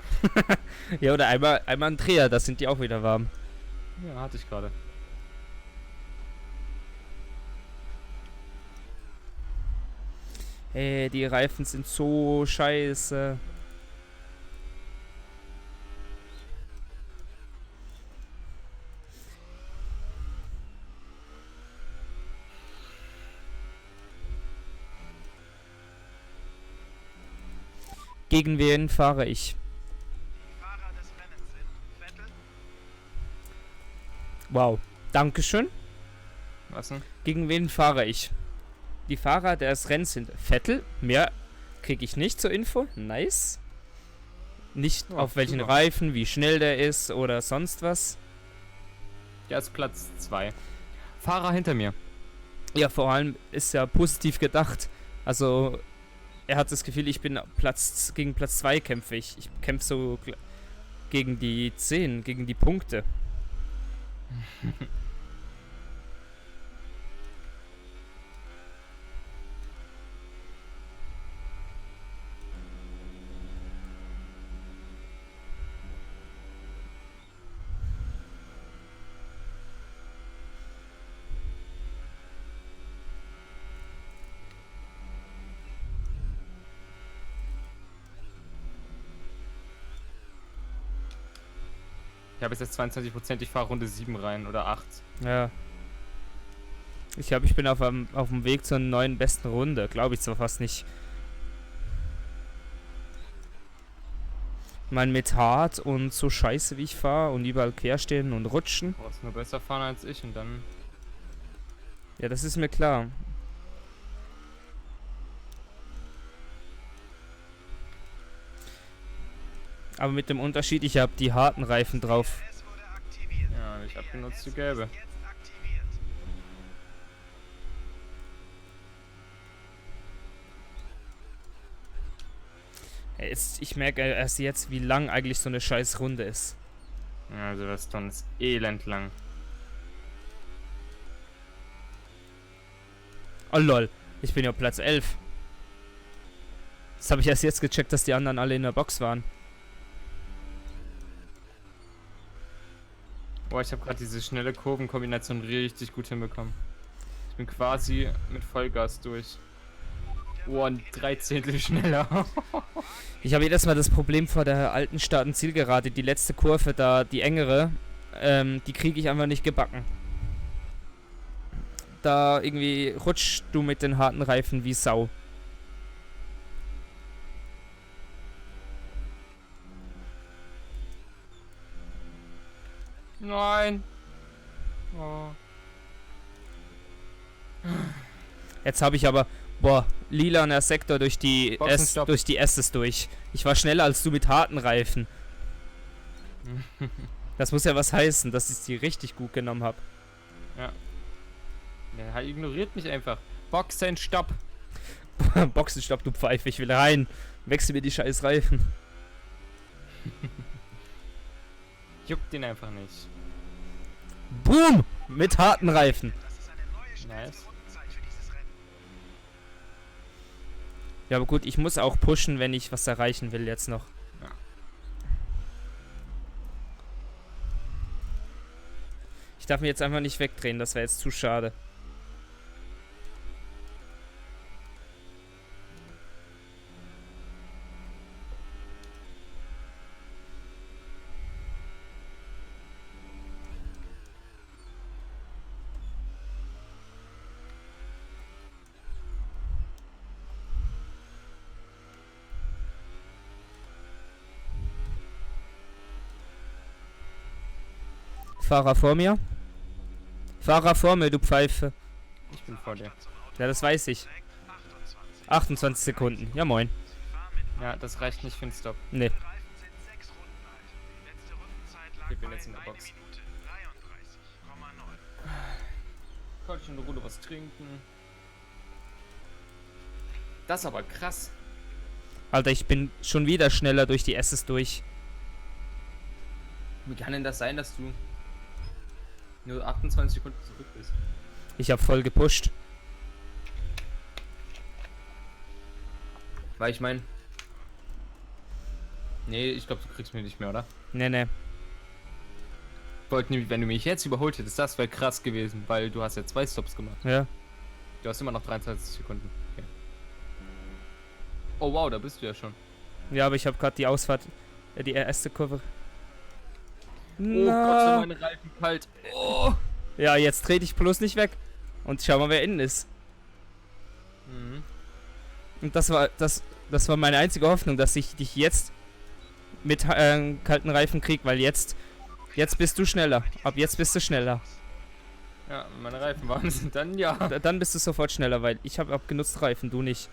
Ja, oder einmal einen Dreher, da sind die auch wieder warm. Ja, hatte ich gerade. Ey, die Reifen sind so scheiße. Gegen wen fahre ich? Die Fahrer des Rennens sind Vettel, Wow. Dankeschön. Was denn? Gegen wen fahre ich? Die Fahrer des Rennens sind Vettel. Mehr kriege ich nicht zur Info. Nice. Nicht Ja, auf welchen super. Reifen, wie schnell der ist oder sonst was. Der ist Platz 2. Fahrer hinter mir. Ja, vor allem ist ja positiv gedacht. Also, er hat das Gefühl, ich bin gegen Platz 2 kämpfe ich. Ich kämpfe so gegen die 10, gegen die Punkte. Ich habe jetzt 22%, ich fahre Runde 7 rein oder 8. Ja. Ich glaube, ich bin auf dem Weg zur neuen besten Runde. Glaube ich zwar fast nicht. Ich meine, mit hart und so scheiße wie ich fahre und überall querstehen und rutschen. Du brauchst nur besser fahren als ich und dann... Ja, das ist mir klar. Aber mit dem Unterschied, ich habe die harten Reifen drauf. es wurde aktiviert. Ja, ich habe benutzt die gelbe. Jetzt aktiviert. Ich merke erst jetzt, wie lang eigentlich so eine scheiß Runde ist. Ja, Silverstone ist elend lang. Oh lol, ich bin ja Platz 11. Das habe ich erst jetzt gecheckt, dass die anderen alle in der Box waren. Boah, ich habe gerade diese schnelle Kurvenkombination richtig gut hinbekommen. Ich bin quasi mit Vollgas durch. Oh, ein 13 schneller. Ich habe jedes Mal das Problem vor der alten Start- und Zielgerade. Die letzte Kurve da, die engere, die kriege ich einfach nicht gebacken. Da irgendwie rutschst du mit den harten Reifen wie Sau. Nein. Oh. Jetzt habe ich aber, boah, lilaner Sektor durch die Boxenstopp. S's durch. Ich war schneller als du mit harten Reifen. Das muss ja was heißen, dass ich die richtig gut genommen habe. Der ignoriert mich einfach. Boxenstopp. Boxenstopp, du Pfeife, ich will rein. Wechsel mir die scheiß Reifen. Juckt den einfach nicht. Boom! Mit harten Reifen. Das ist eine neue schnellste Nice. Rundenzeit für dieses Rennen. Ja, aber gut, ich muss auch pushen, wenn ich was erreichen will jetzt noch. Ja. Ich darf mir jetzt einfach nicht wegdrehen, das wäre jetzt zu schade. Fahrer vor mir. Fahrer vor mir, du Pfeife. Ich bin vor dir. Ja, das weiß ich. 28. 28 Sekunden. Ja, moin. Sie fahren mit Ja, das reicht nicht für einen Stop. Nee. Reifen sind 6 Runden alt. Die letzte Rundenzeit lag Ich bin bei jetzt in der 1 Box. Minute 33,9. Kann ich in der Runde was trinken? Das ist aber krass. Alter, ich bin schon wieder schneller durch die S's durch. Wie kann denn das sein, dass du nur 28 Sekunden zurück bist? Ich habe voll gepusht. Weil ich meine... Nee, ich glaube, du kriegst mich nicht mehr, oder? Nee. Wollte nämlich, wenn du mich jetzt überholt hättest, das wäre krass gewesen, weil du hast ja 2 Stops gemacht. Ja. Du hast immer noch 23 Sekunden. Okay. Oh wow, da bist du ja schon. Ja, aber ich habe gerade die Ausfahrt, die erste Kurve. Oh Gott, sind meine Reifen kalt. Oh! Ja, jetzt dreh dich bloß nicht weg. Und schau mal, wer innen ist. Mhm. Und das war meine einzige Hoffnung, dass ich dich jetzt mit kalten Reifen krieg, weil jetzt bist du schneller. Ab jetzt bist du schneller. Ja, wenn meine Reifen warm sind, dann ja. Dann bist du sofort schneller, weil ich habe abgenutzte Reifen, du nicht.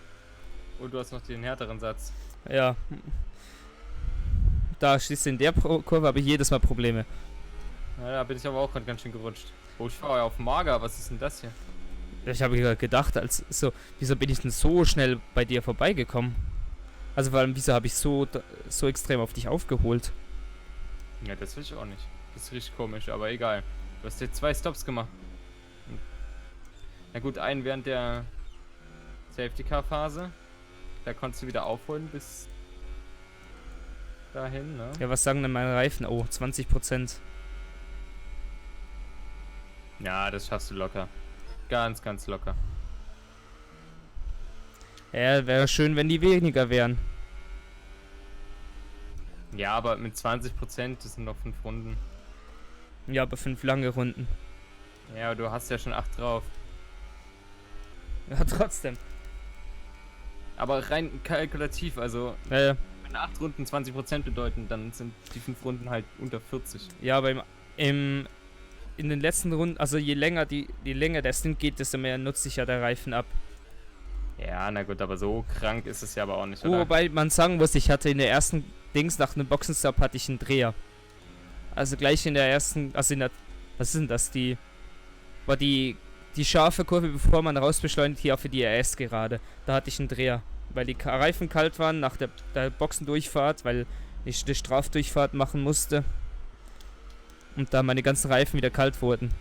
Und du hast noch den härteren Satz. Ja. Da stehst du in der Kurve, habe ich jedes Mal Probleme. Ja, da bin ich aber auch gerade ganz schön gerutscht. Oh, ich fahre ja auf Mager. Was ist denn das hier? Ich habe gerade gedacht, wieso bin ich denn so schnell bei dir vorbeigekommen? Also vor allem, wieso habe ich so extrem auf dich aufgeholt? Ja, das will ich auch nicht. Das ist richtig komisch, aber egal. Du hast jetzt 2 Stops gemacht. Na gut, einen während der Safety-Car-Phase. Da konntest du wieder aufholen bis dahin, ne? Ja, was sagen denn meine Reifen? Oh, 20%. Ja, das schaffst du locker. Ganz, ganz locker. Ja, wäre schön, wenn die weniger wären. Ja, aber mit 20%, das sind noch 5 Runden. Ja, aber 5 lange Runden. Ja, du hast ja schon 8 drauf. Ja, trotzdem. Aber rein kalkulativ, also Ja, wenn 8 Runden 20% bedeuten, dann sind die 5 Runden halt unter 40. ja, aber in den letzten Runden, also je länger die länger der Stint geht, desto mehr nutzt sich ja der Reifen ab. Ja, na gut, aber so krank ist es ja aber auch nicht, oder? Wobei man sagen muss, ich hatte in der ersten Dings nach einem Boxenstopp hatte ich einen Dreher. Also gleich in der ersten, was ist denn das, war die scharfe Kurve, bevor man rausbeschleunigt, hier auch für die RS gerade. Da hatte ich einen Dreher, weil die Reifen kalt waren nach der Boxendurchfahrt, weil ich eine Strafdurchfahrt machen musste. Und da meine ganzen Reifen wieder kalt wurden.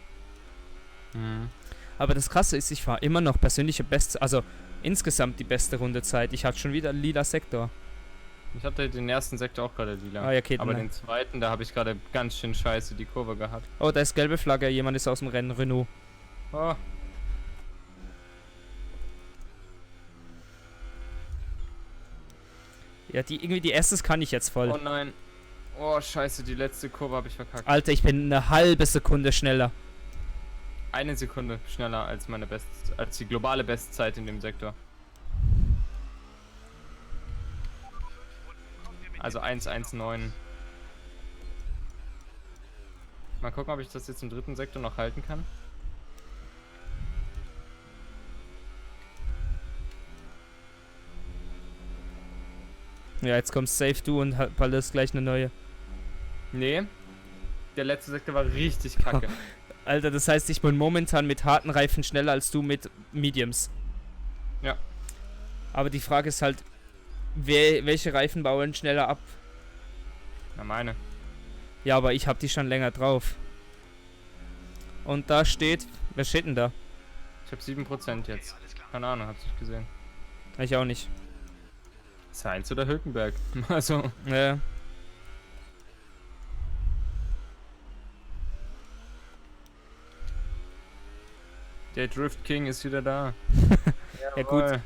Mhm. Aber das Krasse ist, ich war immer noch persönliche Beste, also insgesamt die beste Rundezeit. Ich hatte schon wieder einen lila Sektor. Ich hatte den ersten Sektor auch gerade lila. Ah, ja, okay, aber dann- den zweiten, da habe ich gerade ganz schön scheiße die Kurve gehabt. Oh, da ist gelbe Flagge, jemand ist aus dem Rennen, Renault. Oh. Ja, die erstes kann ich jetzt voll. Oh nein. Oh scheiße, die letzte Kurve habe ich verkackt. Alter, ich bin eine halbe Sekunde schneller. 1 Sekunde schneller als als die globale Bestzeit in dem Sektor. Also 1:19. Mal gucken, ob ich das jetzt im 3. Sektor noch halten kann. Ja, jetzt kommt safe du und ballest gleich eine neue. Nee. Der letzte Sektor war richtig kacke. Alter, das heißt, ich bin momentan mit harten Reifen schneller als du mit Mediums. Ja. Aber die Frage ist halt, welche Reifen bauen schneller ab? Na meine. Ja, aber ich habe die schon länger drauf. Und da steht, wer steht denn da? Ich habe 7% jetzt. Keine Ahnung, hab's nicht gesehen. Ich auch nicht. Sainz oder Hülkenberg? Also. Ja. Der Drift King ist wieder da. Ja, gut. Jawohl.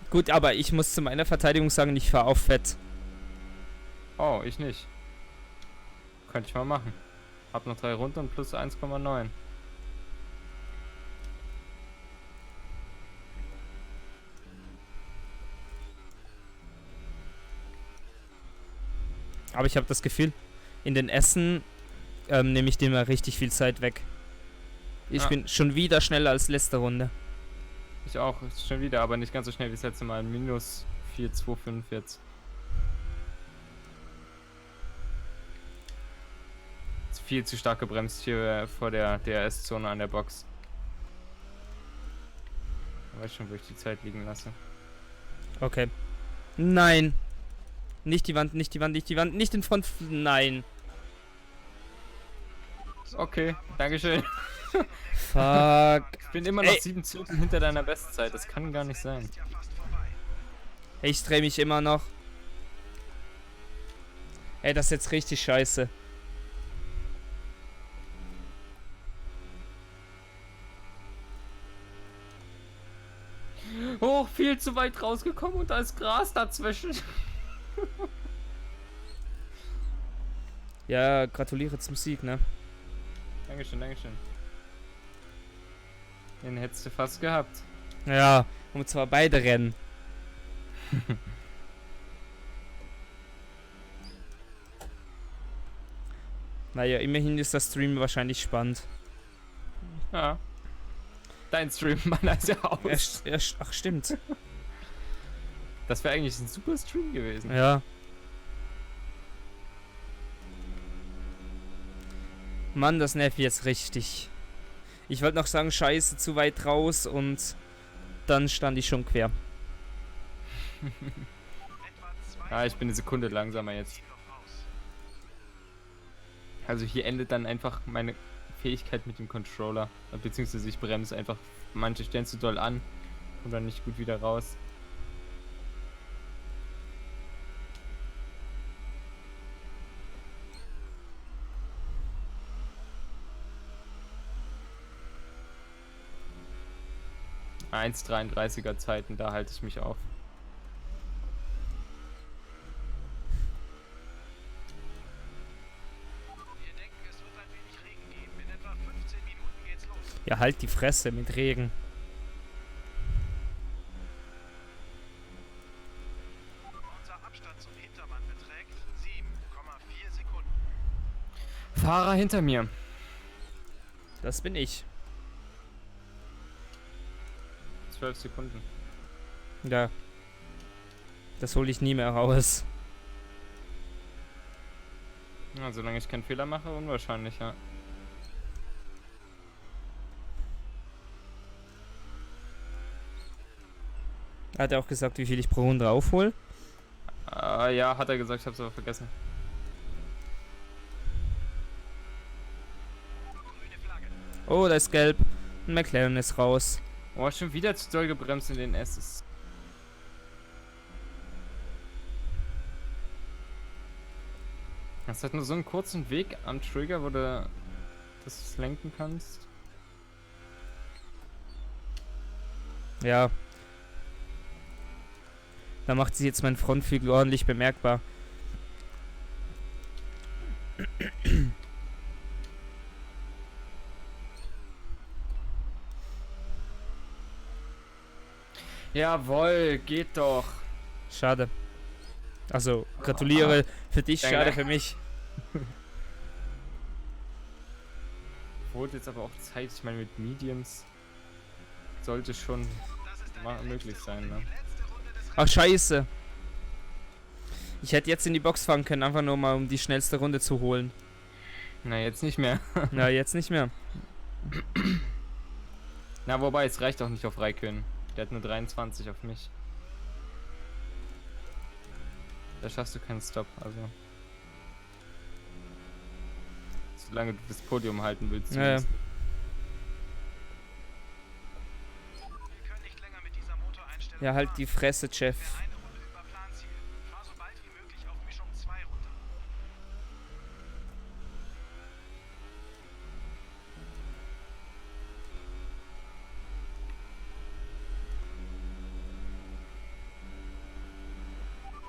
Gut, aber ich muss zu meiner Verteidigung sagen, ich fahre auf Fett. Oh, ich nicht. Könnte ich mal machen. Hab noch 3 Runden und plus 1,9. Aber ich habe das Gefühl, in den Essen nehme ich dem mal richtig viel Zeit weg. Ich Ja. bin schon wieder schneller als letzte Runde. Ich auch, ist schon wieder, aber nicht ganz so schnell wie das letzte Mal. Minus 4,25 jetzt. viel zu stark gebremst hier vor der DRS-Zone an der Box. Ich weiß schon, wo ich die Zeit liegen lasse. Okay. Nein. Nicht die Wand, nicht die Wand, nicht die Wand, nicht in Front. Nein. Okay, Dankeschön. Fuck. Ich bin immer noch Ey. 7 Zehntel hinter deiner Bestzeit. Das kann gar nicht sein. Ist ja fast vorbei. Ich drehe mich immer noch. Ey, das ist jetzt richtig scheiße. Oh, viel zu weit rausgekommen und da ist Gras dazwischen. Ja, gratuliere zum Sieg, ne? Dankeschön, Dankeschön. Den hättest du fast gehabt. Ja, und zwar beide Rennen. Naja, immerhin ist das Stream wahrscheinlich spannend. Ja. Dein Stream, meiner ist ja aus. Ach, stimmt. Das wäre eigentlich ein super Stream gewesen. Ja. Mann, das nervt jetzt richtig. Ich wollte noch sagen, scheiße, zu weit raus und dann stand ich schon quer. Etwa 2 Ja, ich bin eine Sekunde langsamer jetzt. ziehen noch raus. Also hier endet dann einfach meine Fähigkeit mit dem Controller. Beziehungsweise ich bremse einfach manche Stellen zu doll an und dann nicht gut wieder raus. Ah, 1,33er Zeiten, da halte ich mich auf. Wir denken, es wird ein wenig Regen geben. In etwa 15 Minuten geht's los. Ja, halt die Fresse mit Regen. Unser Abstand zum Hintermann beträgt 7,4 Sekunden. Fahrer hinter mir. Das bin ich. 12 Sekunden. Ja. Das hole ich nie mehr raus. Ja, solange ich keinen Fehler mache, unwahrscheinlich, ja. Hat er auch gesagt, wie viel ich pro Runde aufhole? Ja, hat er gesagt, ich hab's aber vergessen. Grüne Flagge. Oh, da ist gelb. Ein McLaren ist raus. Oh, schon wieder zu doll gebremst in den S's. Das hat nur so einen kurzen Weg am Trigger, wo du das lenken kannst. Ja. Da macht sich jetzt mein Frontflügel ordentlich bemerkbar. Jawohl, geht doch. Schade. Also, gratuliere für dich, Danke. schade für mich. Wurde jetzt aber auch Zeit, ich meine mit Mediums sollte schon Das ist mal eine möglich sein, ne? die letzte Runde des Ach, scheiße. Ich hätte jetzt in die Box fahren können, einfach nur mal, um die schnellste Runde zu holen. Na, jetzt nicht mehr. Na, jetzt nicht mehr. Na, wobei, es reicht auch nicht auf Raikön. Der hat nur 23 auf mich. Da schaffst du keinen Stop, also. Solange du das Podium halten willst. Ja, ja. zumindest. Wir können nicht länger mit dieser Motoreinstellung Ja, halt fahren. die Fresse, Jeff. Wer eine Runde über Plan zielt, fahr so bald wie möglich auf Mischung 2 runter.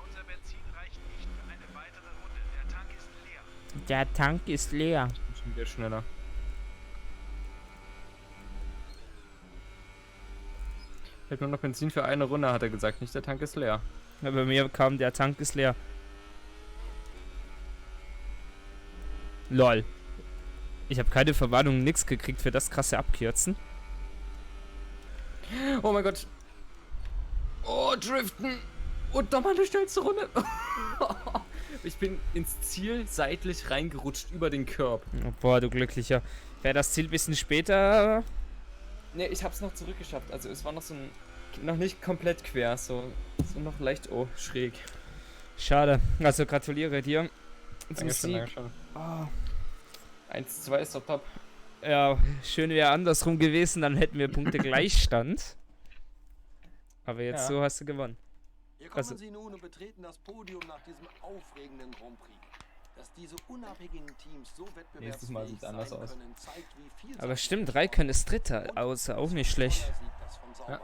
Unser Benzin reicht nicht für eine weitere Runde. Der Tank ist leer. Der Tank ist leer. Ich bin schon wieder schneller. Ich hab nur noch Benzin für eine Runde, hat er gesagt. Nicht, der Tank ist leer. Ja, bei mir kam, der Tank ist leer. Lol. Ich habe keine Verwarnung, nix gekriegt für das krasse Abkürzen. Oh mein Gott. Oh, driften. Und nochmal eine schnellste Runde. Ich bin ins Ziel seitlich reingerutscht über den Curb. Oh, boah, du Glücklicher. Wäre das Ziel ein bisschen später? Ne, ich hab's noch zurückgeschafft. Also es war noch so ein. Noch nicht komplett quer, so noch leicht schräg. Schade. Also gratuliere dir zum Sieg. Dankeschön. Oh. 1-2 ist doch top. Ja, schön wäre andersrum gewesen, dann hätten wir Punkte Gleichstand. Aber jetzt Ja. so hast du gewonnen. Hier kommen Also- Sie nun und betreten das Podium nach diesem aufregenden Grand Prix. Dass diese unabhängigen Teams so Nächstes Mal wettbewerbsfähig sieht's anders sein aus. können, zeigt, wie vielseitig Aber stimmt, der Raikön ist Sport Dritter, und außer auch umso nicht schlecht. toller sieht das von Sauber. Ja.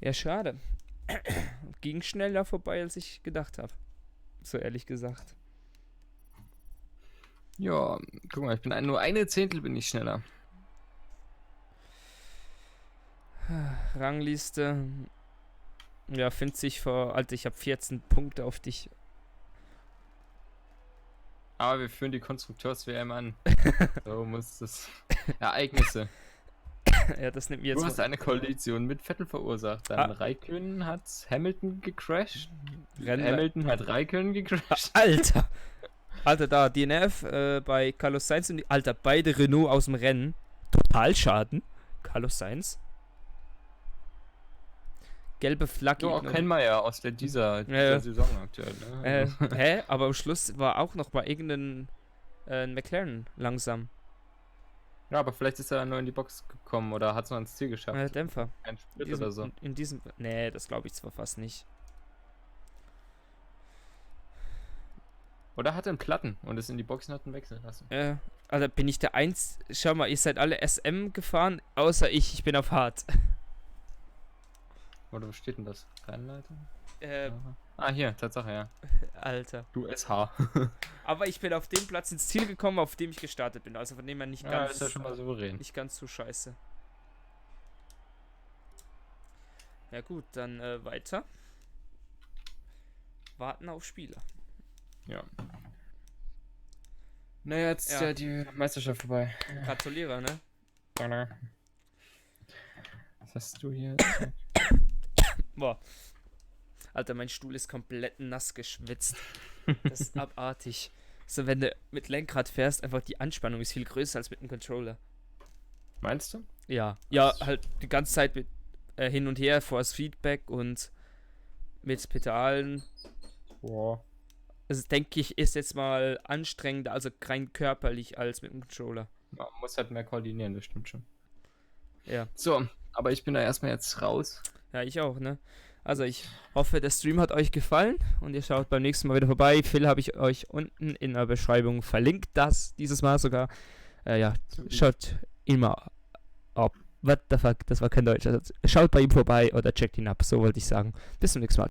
Ja, schade. Ging schneller vorbei, als ich gedacht habe. So ehrlich gesagt. Ja, guck mal, ich bin nur eine Zehntel bin ich schneller. Rangliste. Ja, findet sich vor. Alter, ich habe 14 Punkte auf dich. Aber wir führen die Konstrukteurs-WM an. So muss das. Ereignisse. Ja, das nimmt mir Du jetzt. hast eine Kollision mit Vettel verursacht. Dann Raikön hat Hamilton gecrashed. Hamilton hat Raikön gecrashed. Alter! Alter, da, DNF bei Carlos Sainz und Alter, beide Renault aus dem Rennen. Totalschaden. Carlos Sainz. Gelbe Flagge. So, auch kennen wir ja aus dieser Saison aktuell. Ne? Hä? Aber am Schluss war auch noch mal irgendein McLaren langsam. Ja, aber vielleicht ist er nur in die Box gekommen oder hat es noch ins Ziel geschafft. Dämpfer. Ein Split oder so. In diesem. Nee, das glaube ich zwar fast nicht. Oder hat er einen Platten und ist in die Boxenhatten wechseln lassen. Also bin ich der Eins. Schau mal, ihr seid alle SM gefahren, außer ich. Ich bin auf Hart. Oder wo steht denn das? Rennleitung? Hier, Tatsache, ja. Alter. Du SH. Aber ich bin auf dem Platz ins Ziel gekommen, auf dem ich gestartet bin. Also von dem her nicht Ja, ganz. ist ja schon mal souverän. Nicht ganz so scheiße. Ja gut, dann weiter. Warten auf Spieler. Ja. Naja, jetzt ist Ja. ja die Meisterschaft vorbei. Gratuliere, ne? Was hast du hier? Boah. Alter, mein Stuhl ist komplett nass geschwitzt. Das ist abartig. So, wenn du mit Lenkrad fährst, einfach die Anspannung ist viel größer als mit dem Controller. Meinst du? Ja. Ja, halt die ganze Zeit mit hin und her, Force Feedback und mit Pedalen. Boah. Also denke ich, ist jetzt mal anstrengender, also rein körperlich als mit dem Controller. Man muss halt mehr koordinieren, das stimmt schon. Ja. So, aber ich bin da erstmal jetzt raus. Ja, ich auch, ne? Also ich hoffe, der Stream hat euch gefallen und ihr schaut beim nächsten Mal wieder vorbei. Phil habe ich euch unten in der Beschreibung verlinkt, dieses Mal sogar. Ja, schaut ihn mal ab. What the fuck, das war kein Deutsch. Also, schaut bei ihm vorbei oder checkt ihn ab, so wollte ich sagen. Bis zum nächsten Mal.